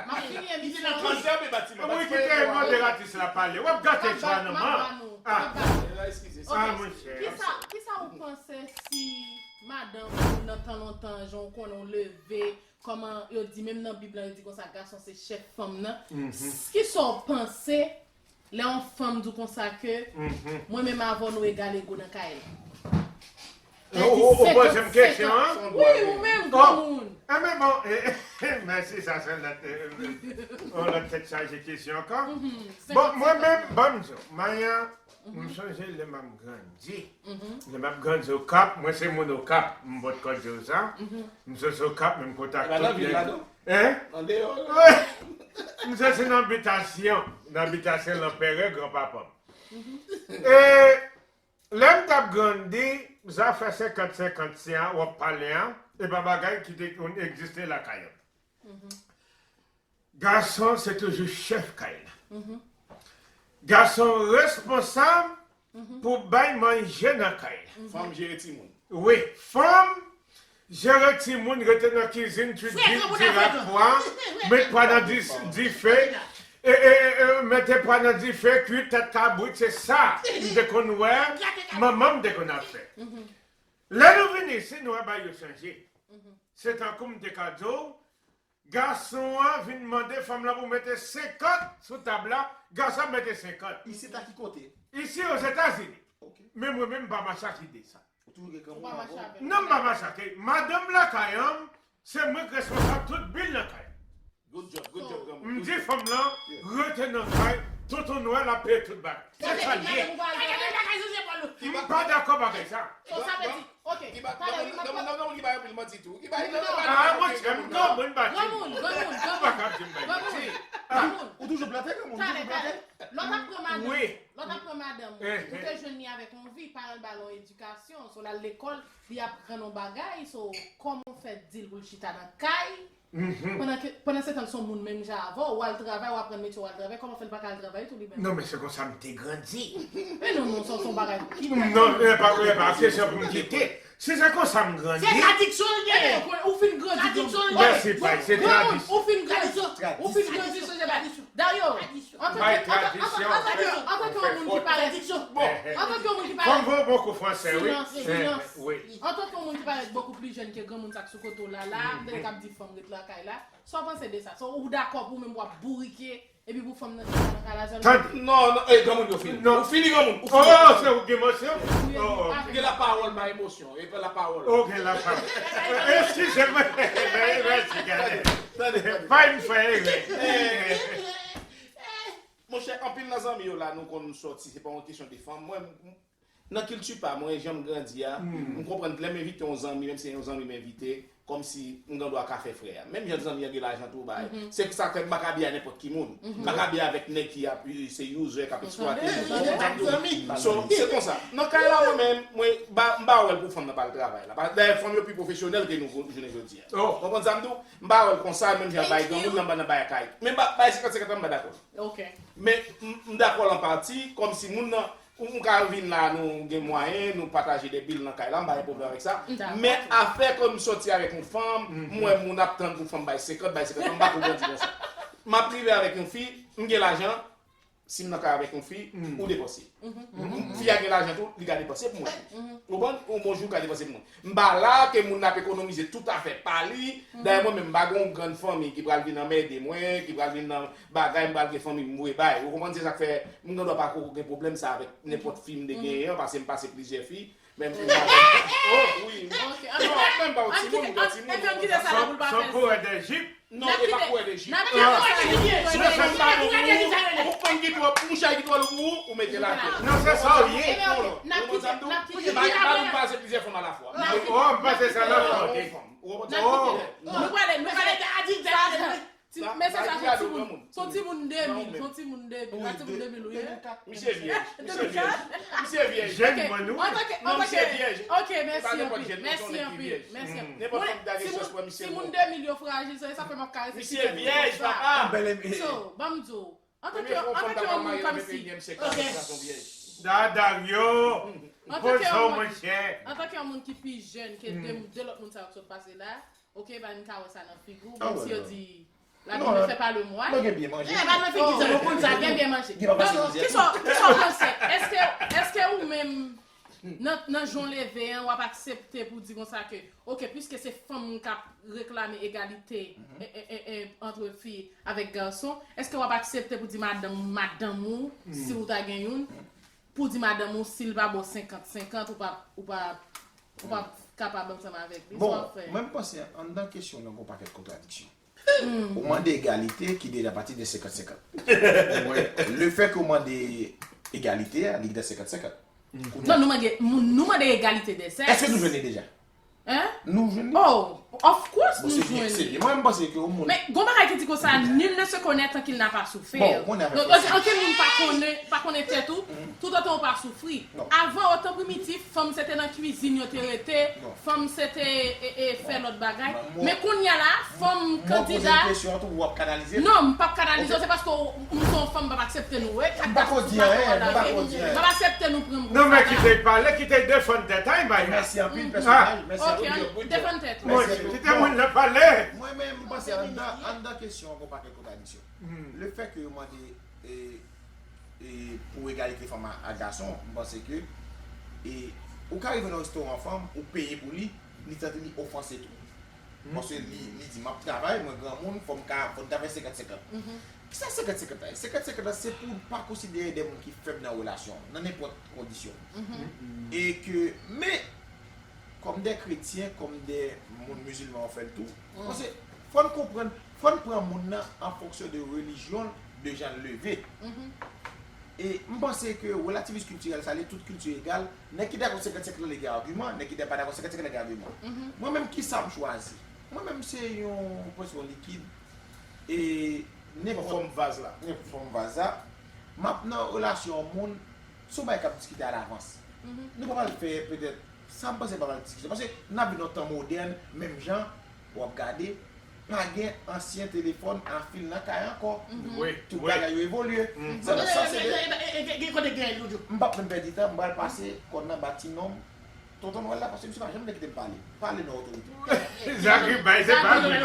ap fini emisyon an. Li te nan twazyèm batiman. Wi, kite moderatris la pale. W ap gate chwa nan man. Ah, monchè. Kisa, kisa ou panse si madanm ou nan tan lontan, jan w konnen w leve, kòman yo di, menm nan Bib lan, yo di konsa, gason se chèf fanm nan. Kisa w panse lè yon fanm di w konsa ke mwen menm avè w nou egal ego nan kay la? Ou poze m kesyon an? Wi, ou menm, granmoun. Enben bon, mèsi, sa se yon lòt, yon lòt tèt chaje kesyon ankò. Bon, mwen menm, ban m di w, Maya, m sonje lè m ap grandi. Lè m ap grandi Okap, mwen se moun Okap, m potko di w sa. M soti Okap, men m kontak tout nèg. Hein? Andeyò. M soti nan bitasyon, nan bitasyon Lanperè, granpapa m. E lè m t ap grandi, zafè senkant senkant sa a w ap pale a, e pa bagay ki te konn egziste lakay an. Gason se toujou chèf kay la. Gason responsab pou bay manje nan kay la. Fanm jere timoun. Wi, fanm jere timoun, rete nan kizin, tchwit di, di rak pwa, met pwa nan dis-, dife, e, e, e, e, mete pwa nan dife, kwi tèt kabrit, se sa m te konn wè manman m te konn ap fè. Lè nou vini isit, nou wè bagay yo chanje. Se tankou m te ka di w, gason an vin mande fanm lan pou mete senkant sou tab la, gason ap mete senkant. Isit a ki kote? Isi, Ozetazini. Ok. Men mwen menm, m pa mache ak ide sa. Ou toujou gen granmoun avè w? Non, m pa mache ak. Madanm lakay an, se mwen k responsab tout bil nan kay. Good job, good job, granmoun. M di fanm lan, rete nan kay, Tonton Nwèl ap peye tout bagay. Se sa l ye. M pa dakò bagay sa. So sa vle di, ok, talè wi, m ap pran. Granmoun ki bay anpil manti tou. Ki bay anpil manti. Ah, monchè, m granmoun, m pa di. Granmoun, granmoun, granmoun. Ou pa ka di m bay manti. Granmoun. Ou toujou plante, granmoun, ou toujou plante. Lè w t ap pran madanm, lè w t ap pran madanm ou, ou te jwenn li avèk yon vi, paran l ba l yon edikasyon, so l al lekòl, li aprann yon bagay, so kòman w fè di l pou l chita nan kay, pandan ke, pandan se tan l se yon moun menm jan avè w, w al travay, w aprann metye, w al travay, kòman fè l pa ka al travay tou li menm? Non, men se konsa m te grandi. Men non, non, sa se yon bagay ki... Non, e pa, e pa kesyon pou m kite. Si se konsa m grandi. Se tradiksyon l genyen. Ou fin grandi. Tradiksyon l genyen. Mèsi, bay, se tradisyon. Ou fin grandi. Ou fin grandi, se tradisyon. Dario, antanke, antanke, antanke, antanke yon moun ki parèt, antanke yon moun ki parèt, fò m voye bon kou fransè, wi. Silans, silans. Antanke yon moun ki parèt bokou pli jèn ke granmoun sa k sou kote w la, la, tèl k ap di fanm ret lakay la, sa w panse de sa? Sa w dakò pou ou menm w ap bourike, epi pou fanm nan chita nan kay la sèlman? Tande. Non, non, e granmoun yo fini. Ou fini granmoun, ou fini. Oh, se ou ki gen emosyon? Ou gen lapawòl, bay emosyon. E pran lapawòl. Ou gen lapawòl. Eskize mwen. Mèsi, gade. Tande, tande. Pa yon fè erè. Monchè, anpil nan zanmi yo la, nou konn sòti, se pa yon kesyon de fanm. Mwen, m, nan kilti pa mwen, jan m grandi a, m konprann lè m envite yon zanmi, menm si se yon zanmi m envite, kòmsi m gen dwa ka fè frè a. Menm jan zanmi an gen lajan tou, bay. Se sa k fè m pa ka byen ak nenpòt ki moun. M pa ka byen avèk nèg ki ap, se user, k ap eksplwate moun. Ou konprann sa m di w? So, se konsa. Nan kay la, mwen menm, mwen, ba, m pa wè l pou fanm nan pa al travay la. Dayè, fanm yo pi pwofesyonèl ke nou jounen jodi a. Ou konprann sa m di w? M pa wè l konsa, menm jan bay granmoun nan, nan bay kay. Men ba, bay senkant senkant an, m pa dakò. Men m, m dakò l an pati, kòmsi moun nan, ou, m ka vin la, nou gen mwayen, nou pataje de bil nan kay la, m pa gen pwoblèm avèk sa. Men afè ke m sòti avèk yon fanm, m wè moun ap tann pou fanm bay senkant, bay senkant an, m pa ko grandi konsa. M ap rive avèk yon fi, m gen lajan, si m nan kay avèk yon fi, ou depanse. Fi a gen lajan tou, li ka depanse pou mwen tou. Ou konprann? Yon bon jou, li ka depanse pou mwen. M pa la ke moun nan ap ekonomize tout afè pa li. Dayè, mwen menm, m pa gen yon grann fanmi ki pral vin anmède mwen, ki pral vin nan bagay, m pral gen fanmi m voye bay. Ou konprann? Se sa k fè m gen dwa pa ko gen pwoblèm sa avèk nenpòt fi m te genyen an, paske m pase plizyè fi. Men m, m pa, oh, wi. Non, menm pa yon timoun, m pa timoun. Son coureur de jip. Non, e pa kourè de jip. Si yon fanm pa bon pou ou, yon fanm ki twò, yon chay ki twò lou pou ou, ou mete l atè. Non, se sa w ye. Ou konprann sa m di w? M pa, m pa dwe pase plizyè fanm alafwa. Oh, m panse se alafwa, ok. Ou konprann sa m di w? Nou prale, nou prale. Mesaj la se yon timoun. Se yon timoun de mil, se yon timoun de mil, se yon timoun de mil ou ye. Misye vyèj, misye vyèj. Misye vyèj. Jèn mwen, wi. Non, misye vyèj. Ok, mèsi anpil. Mèsi anpil. Mèsi anpil. Nenpòt fanm ki ta gen chans pran misye. Timoun de mil yo frajil, se sa fè m ap karese ti timoun konsa. Misye vyèj, papa. So, ban m di w, antanke, antanke yon moun kòmsi. Dada, yo. Antanke yon moun, antanke yon moun ki pi jèn ke de, de lòt moun sa yo k sot pase la, ok, pa m ka wè sa nan figi w, menm si yo di, la douleur fait pas le moine. Non, gen byen manje. Eh, pa nan figi sa, nou konn sa, gen byen manje. Donk, kisa, kisa w panse? Èske, èske ou menm, nan, nan jan w leve an, w ap aksepte pou di konsa ke, ok, piske se fanm k ap reklame egalite, e, e, e, e, entre fi avèk gason, èske w ap aksepte pou di madanm, madanm ou, si w ta gen youn, pou di madanm ou, si l pa ba w senkant senkant, ou pa, ou pa, ou pa kapab ansanm avèk li, sa w ap fè? Bon, mwen, m panse anndan kesyon nan gen yon pakèt kontradiksyon. Ou mande egalite ki deja pati de senkant senkant. Ou konprann? Le fè ke ou mande egalite a, li gentan senkant senkant. Non, nou mande, nou, nou mande egalite de sèks. Èske nou jwenn li deja? Hein? Nou jwenn li? Oh, of course nou jwenn li. Bon, se byen, se byen. Mwen, m panse ke yon moun... Men, gon bagay ki di konsa, nul ne se connaît tant qu'il n'a pas souffert. Bon, ou konnen avèk... Donk, ankenn moun pa konnen, pa konnen tèt ou, toutotan ou pa soufri. Avan, o tan primitif, fanm se te nan kwizin yo te rete, fanm se te, e, e, fè lòt bagay. Men kounye a la, fanm kandida... Mwen poze yon kesyon tou, w ap kanalize? Non, m p ap kanalize w, se paske w, m se yon fanm, m p ap aksepte nou, wi. M pa ko di anyen, m pa ko di anyen. M p ap aksepte nou pran m konsa. Non, men kite l pale, kite l defann tèt, ay, bay. Mèsi anpil, pèsonaj, mèsi anpil. Ok, defann tèt ou. Mèsi anpil. Kite moun nan pale. Mwen menm, m panse anndan, anndan kesyon an, gon pakèt kontradiksyon. Le fè ke yo mande, e, e, pou egalite fanm a, a gason, m panse ke, e, ou ka rive nan restoran fanm, ou peye pou li, li santi li ofanse tou. Paske li, li di, "M ap travay, mwen granmoun, fò m ka, fò n ta fè senkant senkant." Kisa senkant senkant la ye? Senkant senkant la, se pou w pa konsidere de moun ki fèb nan relasyon an, nan nenpòt kondisyon. E ke, men, kòm de kretyen, kòm de moun mizilman, ou fè l tou. Paske fò n konprann, fò n pran moun nan an fonksyon de relijyon l, de jan l leve. E m panse ke relativis kiltirèl sa, li tout kilti egal, nèg ki dakò senkannsenk lan li gen agiman, nèg ki pa dakò senkannsenk lan gen agiman. Mwen menm, kisa m chwazi? Mwen menm, se yon pwesyon likid, e nenpòt fòm vaz la. Nenpòt fòm vaz la. M ap nan relasyon yon moun, se yon bagay k ap diskite alavans. Nou pa pral fè petèt, sa m panse pa pral diskisyon. Paske n ap viv nan tan modèn, menm jan, w ap gade, pa gen ansyen telefòn a fil nan kay ankò. Tout bagay yo evolye. Sa nan sanse de. Gen kote gen Jojo. M p ap menm pèdi tan, m pral pase kòd nan ba ti nonm. Tonton Nwèl la, paske misye pa janm vle kite m pale. Pale nan otorite. Zagri bay, se pa vre.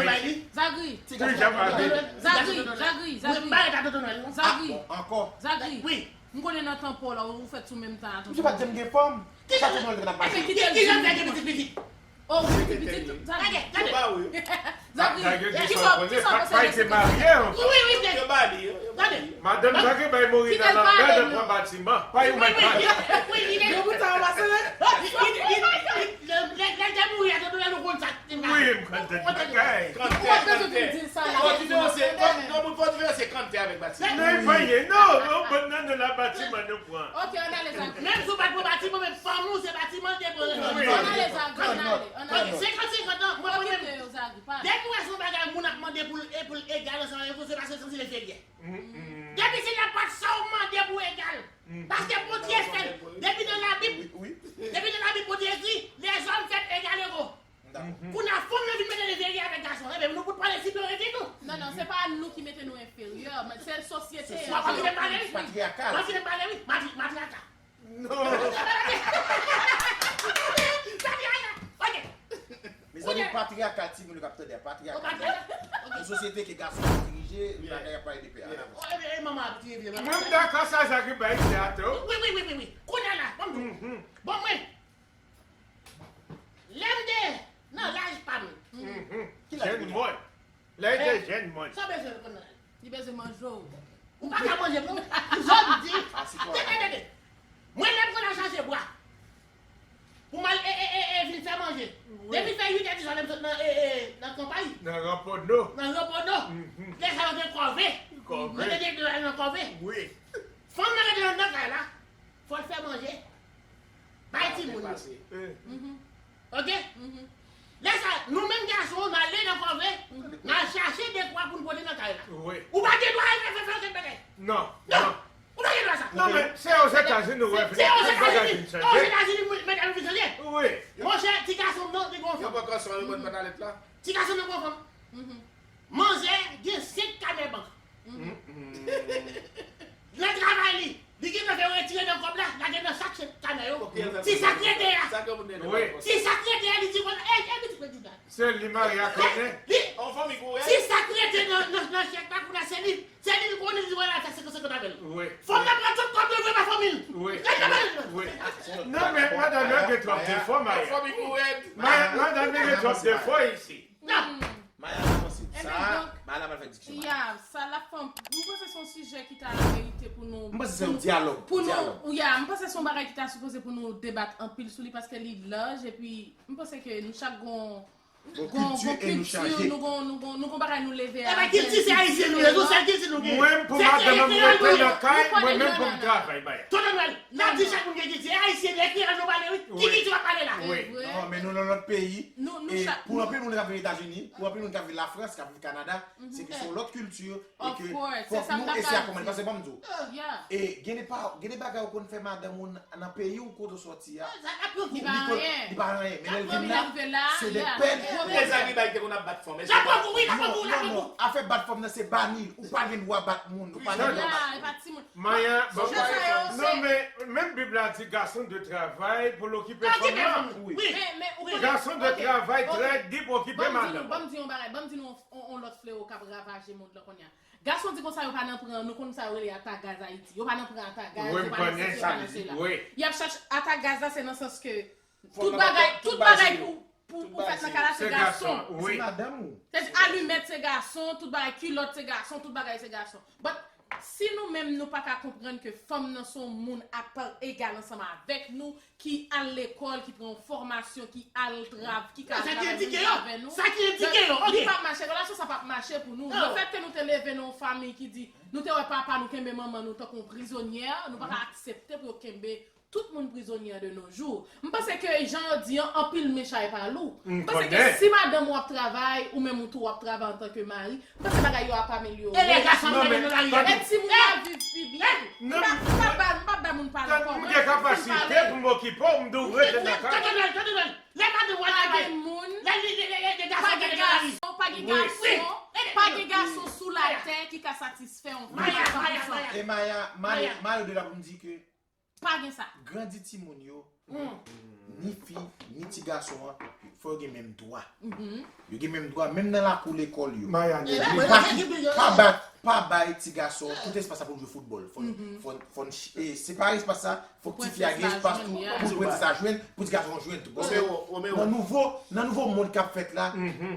Zagri. Ti gason pa vle. Zagri, Zagri, Zagri. Mwen pa rete a Tonton Nwèl non. Zagri. Ah, bon, ankò. Zagri. Wi. M konnen nan tan pa w la, ou fèt sou menm tan a Tonton Nwèl. Misye pa t janm gen fanm. Sa Tonton Nwèl te konn ap pase. Ebyen, kite l vivan. Kite l gen pitit, pitit. Oh, wi, pitit, Zagri. Gade, gade. Zagri, kisa, kisa w panse? Pa ete marye ankò. Wi, wi, wi. Yo ba li, yo, yo ba li. Madanm Zagri bay mori nan langa nan pran batiman. Pa yon mèt pale. Wi, wi, wi. Yo bout sa w pase. Lè, lè, lè, lè mouri a, Tonton Nwèl ou konn sa. Wi, m konn tout bagay. Ou pa t bezwen vin di l sa la. Fò diferanse, fò, non, fò diferanse kantè avèk batiman. Non, e pa ye, non, non, bon, nan, nan, la batiman nou pran. Ok, ann ale, Zagri. Menm si w pa t pran batiman, men fanmi w se batiman l te pran. Wi. Ann ale, Zagri, ann ale, ann ale. Ok, senkant senkant an, mwen, mwen menm. Kite yo, Zagri, pa. Depi w wè se yon bagay moun ap mande pou l, e pou l egal ansanm avèk ou, se paske l santi l enferyè. Depi se nenpòt sa w mande pou w egal. Paske Bondye fè l. Depi nan Labib, depi nan Labib, Bondye di, les hommes faits égaux égaux. Kounye a, fanm nan vin mete l enferyè avèk gason. Ebyen, nou pou pale siperyorite tou. Non, non, se pa nou ki mete nou enferyè, men se sosyete an. W ap kite m pale, wi. Patriyakal. W ap kite m pale, wi. Matri-, matriyakal. Non. Patriyakal. Ok. Mezanmi, patriyakal, timoun yo k ap tande a, patriyakal. Yon sosyete ke gason ap dirije, bagay ap pale de pè a. Mwen m dakò sa Zagri bay di a tou. Wi, wi, wi, wi, wi. Kounye a la, ban m di w. Bon, mwen, lè m te nan laj pa m. Ki laj kounye a? Jèn mòn. Lè l te jèn mòn. Sa w bezwen konn nan laj? Li bezwen manje w. Ou pa ka manje m non. Jodi. Tande, tande. Mwen lè m konn al chache bwa. Pou m al, e, e, e, e, vin fè manje. Depi fè uit è di swa lè m sot nan, e, e, nan kanpay. Nan Ranpòno. Nan Ranpòno. Lè sa yo gen kòve. Kòve. Mwen te gen dwe al nan kòve. Wi. Fanm nan rete nan kay la. Fò l fè manje. Bay timoun yo. Ok? Lè sa, nou menm gason, n ale nan kòve, n al chache dekwa pou n pote nan kay la. Ou pa gen dwa al fè, fè, fè okenn bagay. Non, non. Ou pa gen dwa sa. Non, men se Ozetazini ou wè tout bagay vin chanje. Ozetazini, medam yo vin chanje. Wi. Monchè, ti gason m nan, li gon fanm. Yo poko swa yo konn pantalèt la. Ti gason m nan gon fanm. Manzè gen senk kanè bank. Nan travay li, li gentan fè yo retire nan kòb la, lage nan sak kanè yo. Ti sa k rete a. Ti sa k rete a, li di, "Bon, ey, ey, pitit mwen, Jouda." Se li marye ak kanè. Ti sa k rete nan, nan, nan chèk la, kounye a se li, se li l konnen, li di, "Vwala, sa senkant senkant avè l." Fanm nan pran tout kòb yo, voye ba fanmi l. Non, men madanm yo gen twòp defo, Maya. Madanm yo gen twòp defo isi. Non. Maya, sa, bagay la pral fè diskisyon. Ya, sa l ap fè, m panse se yon sijè ki ta merite pou nou. M panse se yon dyalòg. Pou nou, ya, m panse se yon bagay ki ta sipoze pou nou debat anpil sou li, paske li laj, epi m panse ke nou chak gon, gon kilti, nou gon, nou gon, nou gon bagay nou leve a. Kilti se ayisyen nou ye, nou sèl kilti nou gen. Mwen, pou madanm mwen rete nan kay, mwen menm pou m travay, bay. Tonton Nwèl, n ap di chak moun gen kilti. E ayisyen, e kreyòl nou pale, wi. Ki kilti w ap pale la? Non, men nou nan lòt peyi. E pou anpil moun k ap viv Etazini, pou anpil moun k ap viv Lafrans, k ap viv Kanada, se ke se yon lòt kilti. E ke fòk nou eseye akonpanye. Paske ban m di w, e gen de pa, gen de bagay ou konn fè madanm ou nan, nan peyi w kote w sòti a, li pa anyen. Men lè l vin la, se de pèn. Lè Zagri bay te konn ap bat fanm. Non, non, afè bat fanm nan se bani. Ou pa gen dwa bat moun. Ou pa gen dwa bat moun. Maya, non, men menm Bib la di gason de travay pou l okipe fanm nan. Wi. Gason de travay trè di pou okipe madanm. Ban m di yon bagay, ban m di nou yon, yon lòt flewo k ap ravaje mond lan kounye a. Gason di konsa yo pa nan pran, nou konn sa yo rele ata gaz Ayiti. Yo pa nan pran ata gaz, yo pa nan sesi, yo pa nan sela. Y ap chache ata gaz la, se nan sans ke tout bagay, tout bagay pou, pou, pou fèt nan kay la, se gason. Se madanm ou. Se alimèt, se gason, tout bagay, kilòt, se gason, tout bagay, se gason. But Si nou menm nou pa ka konprann ke fanm nan se yon moun apa egal ansanm avèk nou, ki al lekòl, ki pran yon fòmasyon, ki al trav, ki ka travay menm jan avè nou, donk, li p ap mache, relasyon sa p ap mache pou nou. Lefètke nou te leve nan yon fanmi ki di, nou te wè papa nou kenbe manman nou tankou yon prizonyè, nou pa ka aksepte pou yo kenbe tout moun prizonyè de nos jours. M panse ke jan yo di an, anpil men chay pa lou. M panse ke si madanm ou ap travay, ou menm ou tou w ap travay antanke mari, m panse bagay yo ap amelyore. E lè gason ap gade nan lari a, e timoun yo ap viv pi byen. M p ap, m p ap ba, m p ap ba moun pale ankò. M gen kapasite pou m okipe w, m dwe rete nan kay. Tande, tande, tande. Lè madanm ou al travay, lè li, lè, lè, lè, lè gason ap gade nan lari. Pa gen gason, pa gen gason sou latè ki ka satisfè yon fanm san pou san. E Maya, Maya, Maya, de la pou m di ke pa gen sa. Grandi timoun yo, ni fi, ni ti gason an, fò yo gen menm dwa. Yo gen menm dwa, menm nan lakou lekòl yo. Maya, pa, pa bay, pa bay ti gason tout espas la pou l jwe foutbòl. Fò, fò, fò n ch-, e, separe espas la, fò ti fi a gen espas tou, pou l pran ti sa jwenn, pou ti gason an jwenn tou. Paske nan nouvo, nan nouvo mond k ap fèt la,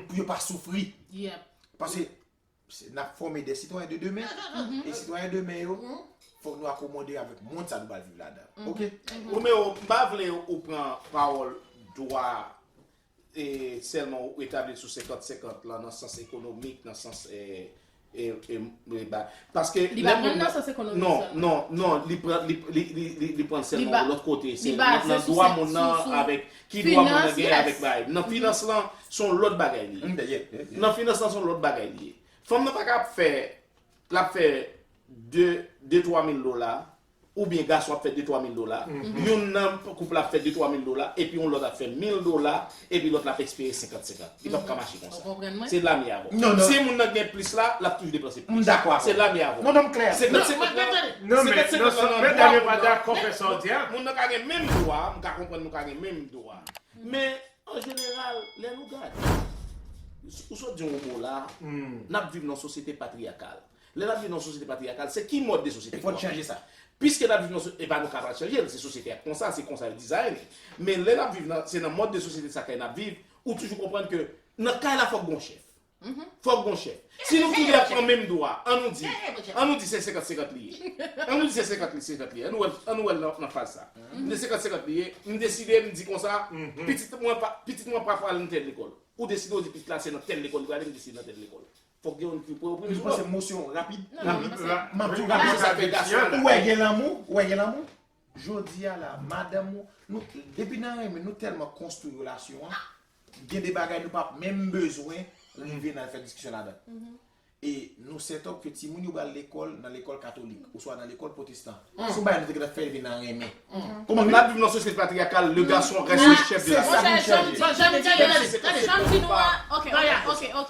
pou yo pa soufri. Paske se, n ap fòme de sitwayen de demen. E sitwayen demen yo, fòk nou akomode avèk mond sa nou pral viv ladan. Oke? Romeo, m pa vle ou pran pawòl dwa, e, sèlman ou etabli l sou senkant senkant lan, nan sans ekonomik, nan sans, e, e, e, e, ba, paske li pa pran nan sans ekonomik sèlman. Non, non, non, li pran, li, li, li, li, li pran l sèlman yon lòt kote. Se nan, nan dwa moun nan avèk, ki dwa moun nan gen avèk bagay. Nan finans lan, se yon lòt bagay li ye. Nan finans lan, se yon lòt bagay li ye. Fanm nan pa ka ap fè, l ap fè de, de, twa mil dola, oubyen gason ap fè de, twa mil dola. Youn nan koup la ap fè de, twa mil dola, epi yon lòt ap fè mil dola, epi lòt la ap espere senkant senkant. Li p ap ka mache konsa. Se lamyè avè w. Si moun nan gen plis la, l ap toujou depanse plis. Se lamyè avè w. Non, non, m klè. Senkant senkant lan, non, men, senkant senkant lan, nan dwa moun nan, moun nan ka gen menm dwa, m ka konprann nou ka gen menm dwa. Men, an jeneral, lè nou gade, ou sot di yon mo la, n ap viv nan yon sosyete patriyakal. Lè n ap viv nan yon sosyete patriyakal, se ki mòd de sosyete nou ap viv? Piske n ap viv nan so-, e pa nou ka pa chanje l, se sosyete a k konsa, se konsa yo dizayn li. Men lè n ap viv nan, se nan mòd de sosyete sa kay n ap viv, ou toujou konprann ke nan kay la fòk gon chèf. Fòk gon chèf. Si nou tou de ap pran menm dwa, an nou di, an nou di se senkant senkant li ye. An nou di se senkant li, senkant li ye. An nou wè, an nou wè l nan, nan faz sa. M di senkant senkant li ye, m deside, m di konsa, pitit mwen pa, pitit mwen pa pral nan tèl lekòl. Ou deside, ou di pitit la se nan tèl lekòl li prale, m deside nan tèl lekòl. Fòk gen youn ki pou oprime sou lòt. Mwen panse mo se yon rapid, rapid, m ap di w rapid. Ou wè gen lanmou, ou wè gen lanmou. Jodi a la, madanm ou, nou, depi nan renmen, nou tèlman konstwi relasyon an, gen de bagay nou p ap menm bezwen rive nan fè diskisyon ladan. E nou sètòp ke timoun yo pral lekòl, nan lekòl katolik, oswa nan lekòl pwotestan. Se yon bagay nou te gentan fè depi nan renmen. Kòman nou ap viv nan sosyete patriyakal, le garçon reste le chef de la maison. Monchè, jan m di, jan m di nou an, ok, ok, ok, ok.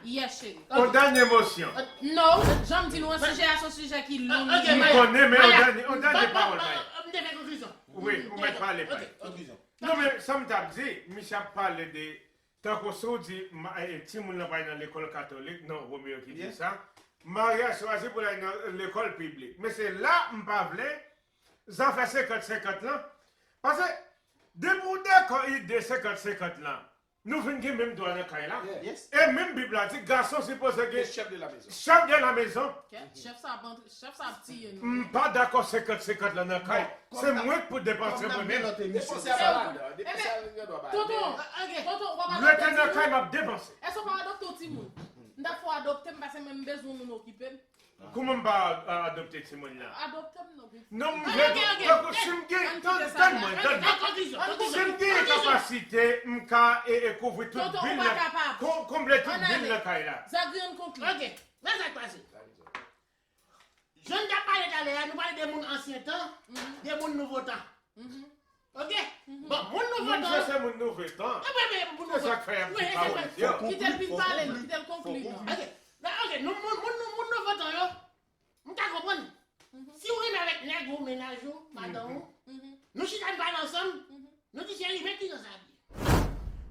Yes, cheri. On dènye mosyon. No, jan m di nou an, sijè a se yon sijè ki long. M konnen, men on dènye, on dènye pawòl, Maya. M te fè konklizyon. Wi, ou mèt pale, Maya. Non, men sa m t ap di, misye ap pale de, tankou si w di, ma-, e, timoun nan pral nan lekòl katolik, non, Romeo ki di sa. Maria chwazi pou l al nan lekòl piblik. Men se la m pa vle zafè senkant senkant lan. Paske depi w dakò ide senkant senkant lan, nou vin gen menm dwa nan kay la. E menm Bib la di gason sipoze gen chèf de la mezon. Chèf de la mezon. Kèt, chèf sa ap antre, chèf sa ap tiye nou. M pa dakò senkant senkant lan nan kay. Se mwen k pou depanse mwen menm. Depanse a pa ladan. Depanse a gen dwa ba. Tonton, tonton, w ap adopte timoun? Rete nan kay, m ap depanse. Èske w pa adopte yon timoun? M ta fè w adopte m, paske mwen m bezwen yon moun okipe m. Kòman m pa, a, adopte timoun nan? Adopte m non, pitit. Non, m vle, tankou si m gen, tann, tann mwen, tann mwen. Si m gen kapasite, m ka, e, e, kouvri tout bil nan, konble tout bil nan kay la. Zagriyan konkli. Ok, men sa k pase. Jan n t ap pale talè a, nou pale de moun ansyen tan, de moun nouvo tan. Ok? Bon, moun nouvo tan. Moun sa se moun nouvo tan. Se sa k fè y ap di pawòl yo. Kite l fin pale, non, kite l konkli, non. Ok. Bon, ok, nou, moun, moun, moun, moun nouvo tan yo, m ka konprann. Si w renmen avèk nèg ou, mennaj ou, madanm ou, nou chita n pale ansanm, nou di cheri, men kijan sa ap ye.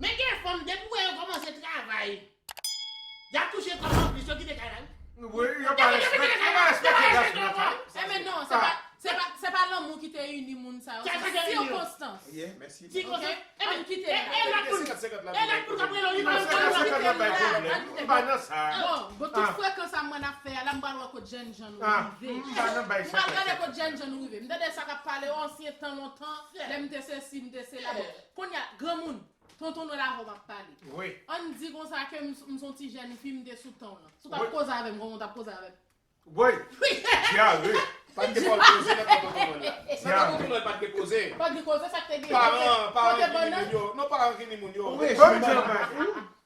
Men gen fanm, depi w wè yo kòmanse travay, y ap touche kòb anplis, yo kite kay la, wi. Wi, yo pa respekte, yo pa respekte gason nan kay. Enben non, se pa, se pa, se pa lanmou ki te ini moun sa yo, se sikonstans. Sikonstans. Enben, e, e lòt moun, senkant la. E lè pou l ka prele w, li pa nan senkant la bay pwoblèm. M pa nan sa. Bon, bon, tout frekan sa mwen ap fè a la, m pral wè kot jèn jan nou rive. M pa nan bay senkant. M pral gade kot jèn jan nou rive. M tande sa k ap pale, o, ansyen tan lontan, lè m te sesi, m te sela. Bon, kounye a, granmoun, tonton Nwèl avè w m ap pale. Wi. Ann di konsa ke m, m se yon ti jèn fi, m te sou tan w lan. Si w t ap koze avè m, kòman w t ap koze avè m? Woy! Dyare! Pa t gen pòl koze nan tan tonton Nwèl la. Nan tan tonton Nwèl pa t gen koze. Pa t gen koze, sa k te gen? Paran, paran ki ni moun yo. Non, paran ki ni moun yo.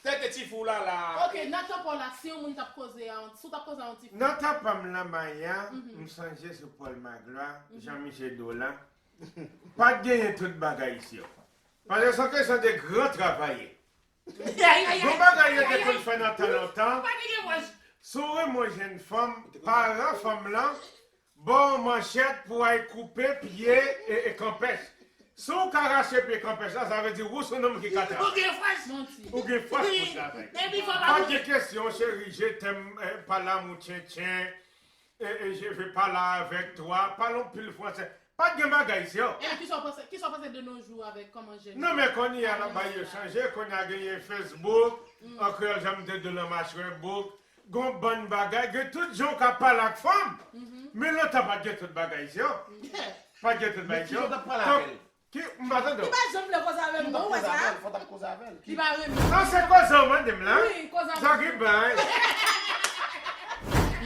Tèt de ti fi w la la. Ok, nan tan pa w la, si yon moun t ap koze a, si w t ap koze a yon ti fi. Nan tan pa m la, Maya, m sonje sou Pòl Maglwa, Jan Miche Dolan. Pa t genyen tout bagay isi yo. Paske se yon kesyon de gran travayè. Gon bagay yo te konn fè nan tan lontan. Si w renmen yon jèn fanm, paran fanm lan ba w manchèt pou w al koupe pye e, e kanpèch. Si w ka rache pye kanpèch la, sa vle di ou se yon nonm ki ka travay. Ou gen fòs. Ou gen fòs pou travay. Pa gen kesyon, chérie, je t'aime, eh, pas l'amour, tchenchen, eh, eh, je veux parler avec toi, pale yon pil fransè. Pa t gen bagay sa yo. E kisa w panse, kisa w panse de nos jours avèk kòman jèn yo... Non, men kounye a, bagay yo chanje. Kounye a genyen Facebook, an kreyòl, jan m te di w lan, machwè bouk. Gon bann bagay, gen tout jan w ka pale ak fanm. Men lontan pa t gen tout bagay sa yo. Pa t gen tout bagay sa yo. Ki, m pa tande w. Li pa janm vle koze avè m, non, ou wè sa? Fò t ap koze avè l. Li pa renmen. Non, se koze w mande m la. Wi, koze avè m. Sa ki bay.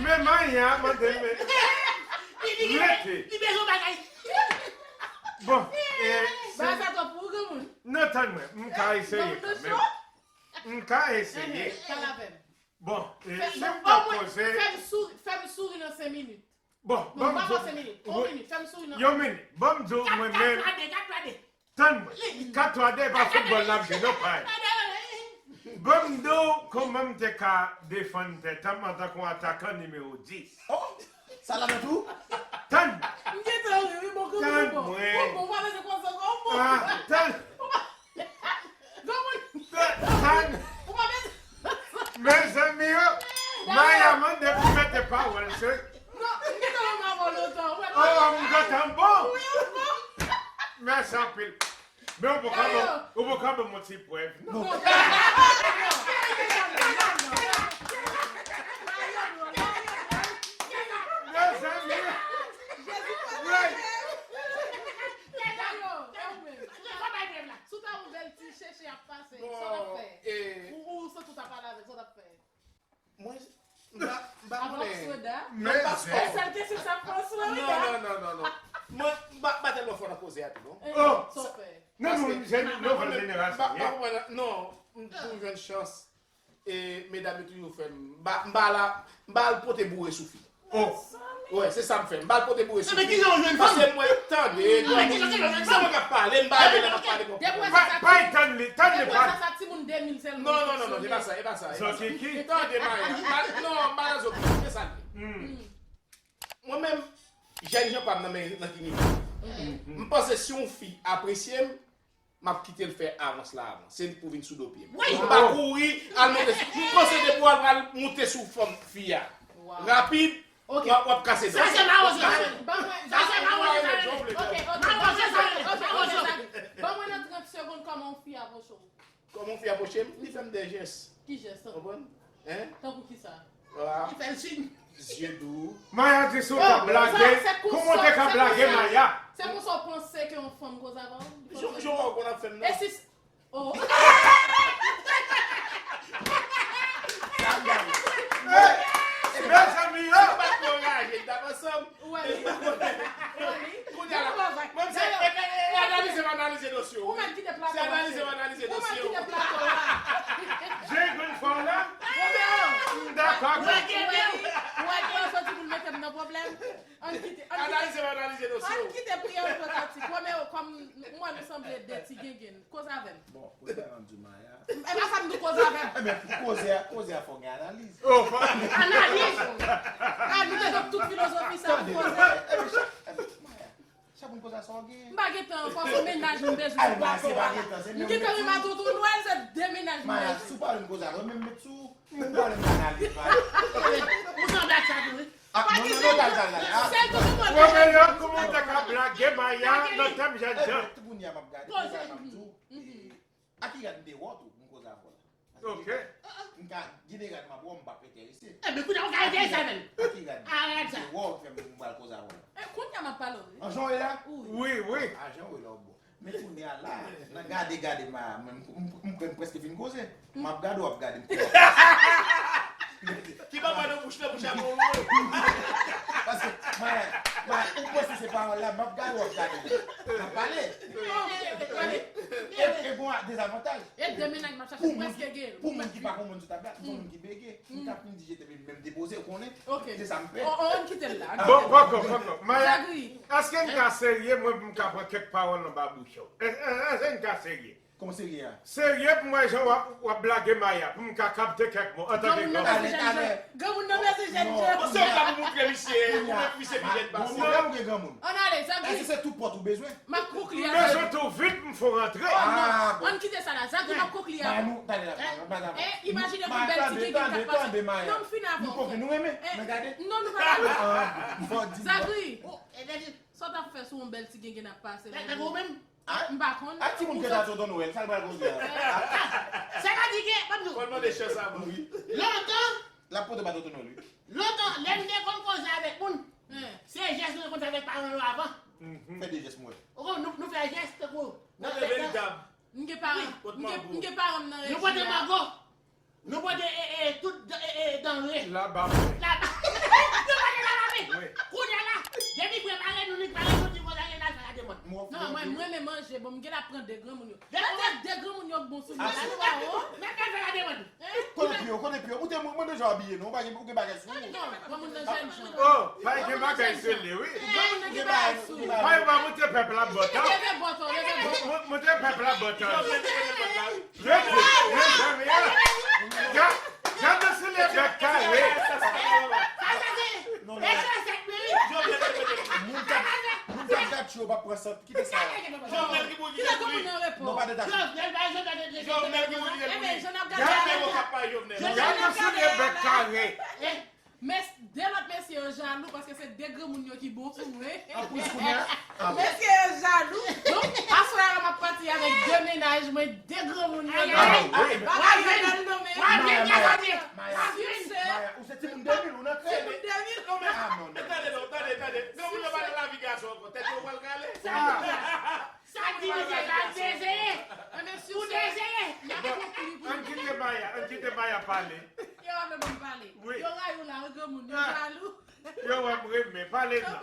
Men Maya mande m. Li, li, li bezwen bagay. Bon, e, si... Bagay sa twòp pou ou, granmoun. Non, tann mwen, m ka eseye kanmenm. M ka eseye. Pale avè m. Bon, e, si m t ap koze... Fè m souri, fè m souri nan senk minit. Bon, bon, ban m di w. Yon minit, fè m souri nan... Yon minit. Ban m di w mwen menm. Tann mwen. Kat twa de pa foutbòl n ap jwe, non, pa. Ban m di w kòman m te ka defann tèt an m antanke yon atakan nimewo dis. Oh, sa ladan tou? Tann. M gentan ri, wi, bon, granmoun, bon. Tann mwen. Bon, bon, ou pa bezwen konsantre, bon. Ah, tann. Granmoun. Tann. Ou pa bezwen... Mezanmi, oh. Maya mande pou mete pawòl, se... Non, m gentan renmen avè w lontan. Oh, m gentan bon. Wi, ou bon. Mèsi anpil. Men ou poko ban m, ou poko ban m yon ti prèv, non. Mezanmi. Si w ta ouvè l ti chèche ap pase, sa w t ap fè? Ou, ou santi w ta pale avè l, sa w t ap fè? Mwen, m pa, m pa konnen. Avòk soda? Men, e sèl kesyon sa m pran sou Rita. Non, non, non, non, non. Mwen, m pa, m pa tèlman fò nan koze a tou, non. Oh! Sa w fè? Non, non, jèn, nouvèl jenerasyon, non, m toujou jwenn chans. E medam yo toujou fè m, m pa, m pa la, m pa al pote boure sou fi. Oh. Wè, se sa m fè. M pa al pote boure sou fi. Paske mwen, tande, se mwen k ap pale, m pa renmen lè m ap pale konsa. Pa, pa tann li, tann li, pa. Depi sa, sa timoun de mil sèlman. Non, non, non, non, se pa sa, se pa sa. Zòkiki. Tande, Maya. Non, m pa nan zòkiki, se sa l ye. Mwen menm, jèn jan pa m nan, men nan ki nivo. M panse si yon fi apresye m, m ap kite l fè avans la avan. Se li k pou vin sou do pye m. Wi. M pa kouri al monte sou. M panse depi w al pral monte sou fanm fi a. Rapid, w ap, w ap kase dan. Sa se mawon sa. Ban mwen, sa se mawon sa. Ok, ok. Mawon sa, ok, ok. Ban mwen nan trant segonn kòman yon fi apwoche w. Kòman yon fi apwoche m, li fè m de jès. Ki jès, tankou? Konprann? Hein? Tankou kisa? Li fè l siy. Zye dou. Maya di si w t ap blage, kòman w te ka blage Maya? Se konsa w panse ke yon fanm koze avè w? Jan, jan w konn ap fè m nan. E si... Oh. Hey, mezanmi yo. Si nou pa t anraje, n t ap ansanm. Ou wè li. Ou wè li. Kounye a la. Bon travay. Mwen, se, e, e, e, analize m analize dosye w. Ou mèt kite plato a. Se analize m analize dosye w. Ou mèt kite plato a. Jay Greenford la? Romeo. M dakò ak ou. Ou wè li. Ou wè li, ou wè li soti pou l mete m nan pwoblèm. Ann kite, ann kite. Analize m analize dosye w. Ann kite priyè w jwe kantik. Romeo, kòm m wè nou sanble de ti gengen, koze avè m. Bon, koze a rann di Maya. E pa sa m di w koze avè m. Ebyen, pou koze a, koze a fò gen analiz. Oh, fò analiz. Analiz? A, nou te jwenn tout filozofi sa pou koze. Ebyen, chak, ebyen, Maya, chak moun koze a sa w gen. M pa gen tan ankò, se mennaj m bezwen sou plato a la. M gentan renmen ak tonton Nwèl, se de mennaj m bezwen. Maya, si w pa vle m koze avè w, men m met sou, men m pa vle m analiz, Maya. Ou sanble ak sa tou, wi. Ah, non, non, non, dal, dal, dal. Ah. Sèl tonton Nwèl. Romeo, kòman w te ka blage Maya nan tèm jèn jan? Ebyen, tout moun y ap ap gade, koze a m ap di w. E, A ki rad m te wè w tou pou m koze avè w la? Ok. M ka gen de rad m ap wè w, m p ap enterese. Enben, kounye a ou ka enterese avè l. A ki rad m te wè w k fè m pral koze avè w la? E, kounye a m ap pale w, wi. An jan w ye la? Wi, wi. A jan w ye la, w bon. Men kounye a la, nan gade, gade, m, m, m, m, m prèske fin koze. M ap gade w, w ap gade m. Ki pa pale bouch nan bouch a bon, wi. Paske, mwen, mwen, ou pwese se pawòl la, m ap gade w, w ap gade m. M ap pale. E, e bon, dezavantaj. E de mennaj m ap chache, m prèske gen. Pou moun ki pa konn moun sou tab la, m se yon moun ki bege. M t ap fin di je te menm depoze, ou konnen. Ok. Se sa m fè. On, on, ann kite l la. Bon, poko, poko. Maya, èske n ka serye, mwen, pou m ka pran kèk pawòl anba bouch ou? Èske, èske n ka serye? Kòman serye a? Serye pou m wè jan w ap, w ap blage Maya, pou m ka kapte kèk mo antanke granmoun. Granmoun nan pa se jèn jan. Granmoun nan pa se jèn jan. Bon, se w ka pou moutre misye, ou mèt misye pi jèn pase. Bon, mwen, ou gen granmoun. Ann ale, Zagri. Èske se tout pòt ou bezwen? M ap koukli a. M bezwen tou vit pou m fè w rantre. Oh, non. Ah, bon. Ann kite sa la. Zagri, m ap koukli a. Ba nou, tande la, tande la. Eh, imajine pou bèl ti gengèn k ap pase. Non, m fin avè w. Nou koke, nou renmen. Men gade. Non, nou pa renmen. Zagri, sa w t ap fè sou yon bèl ti gengèn ap pase la? Ou menm? M pa konn. A timoun fèt a Tonton Nwèl, sa l pral koze a? Sa ka di ke, ban m di w. Fò l mande chè sa, wi. Lontan, l ap pote ba Tonton Nwèl, wi. Lontan, lè n te konn koze avèk moun, se jès nou te konn fè avèk paran yo avan. Fè de jès m wè. Ou konn, nou, nou fè jès tankou nan fèt la. M gen paran, m gen, m gen paran m nan reji a. Nou pote mango. Nou pote, e, e, tout, e, e, danre. Laba. Laba. Nou pote laba, wi. Kounye a la, depi prepare nou, li pare, nou di konsa, gen al fè la demann. Non, mwen, mwen renmen manje. Bon, m gen la pran de granmoun yo. Antre de granmoun yo k bon sou mwen. Mwen, mwen, mwen, mwen fè la demann. Kote pye w, kote pye w? Ou te mande jan w abiye, non? Ou pa gen, ou gen bagay sou ou? Non, granmoun nan jèn jan. Oh, pa gen bagay sou li, wi. Granmoun nan gen bagay sou li. Pa gen bagay, montre pèp la bòt, an. Leve bòt, leve bòt. Montre pèp la bòt, an. Rete, rete, rete. Gad, gad nan sou li bèk kare. Moun k ap, moun k ap gad yo p ap pran sant. Kite sa. Jovenel ki pou kite pou li. Non, pa de taksi. Jovenel ki pou kite pou li. Jovenel ki pou kite pou li. Jovenel k ap pale Jovenel. Jovenel k ap pale bèk kare. Men de lòt mesye yo jalou paske se de granmoun yo ki bon pou mwen. Anplis kounye a. Mesye yo jalou. Donk, aswè a m ap pati avèk de mennaj mwen, de granmoun yo. Ay, ay, ay. Bagay yo nan men. Maya, Maya, Maya, ou se timoun de mil, ou nan kreye. Timoun de mil. Non, men, tande, non, tande, tande. Granmoun yo pa nan lavi gason ankò. Tèt yo pral kale. Sa di misye sa dezeye. Ou dezeye. Bon, ann kite Maya, ann kite Maya pale. Yo pa vle ban m pale. Yo rayi w la, wi, granmoun. Yo jalou. Yo wè m renmen. Pale non.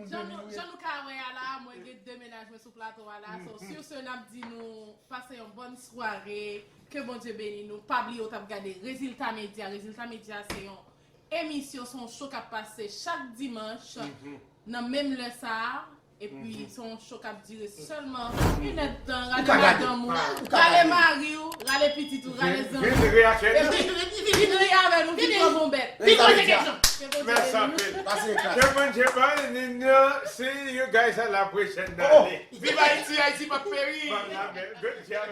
Jan nou, jan nou ka wè a la, mwen gen de mennaj mwen sou plato a la. So, sur ce, n ap di nou pase yon bòn sware. Ke Bondye beni nou. Pa bliye w t ap gade Rezilta Medya. Rezilta Medya se yon emisyon, se yon show k ap pase chak dimanch nan menm lè sa a. Epi, se yon show k ap dire sèlman inèdtan. Rale madanm ou, rale mari w, rale pitit ou, rale zanmi w. Epi, vin ri avè nou, vin pran bon bèt. Vin poze kesyon. Ke Bondye beni nou. Ke Bondye beni nou. See you guys à la prochaine année. Viv Ayiti, Ayiti p ap peri. Good job.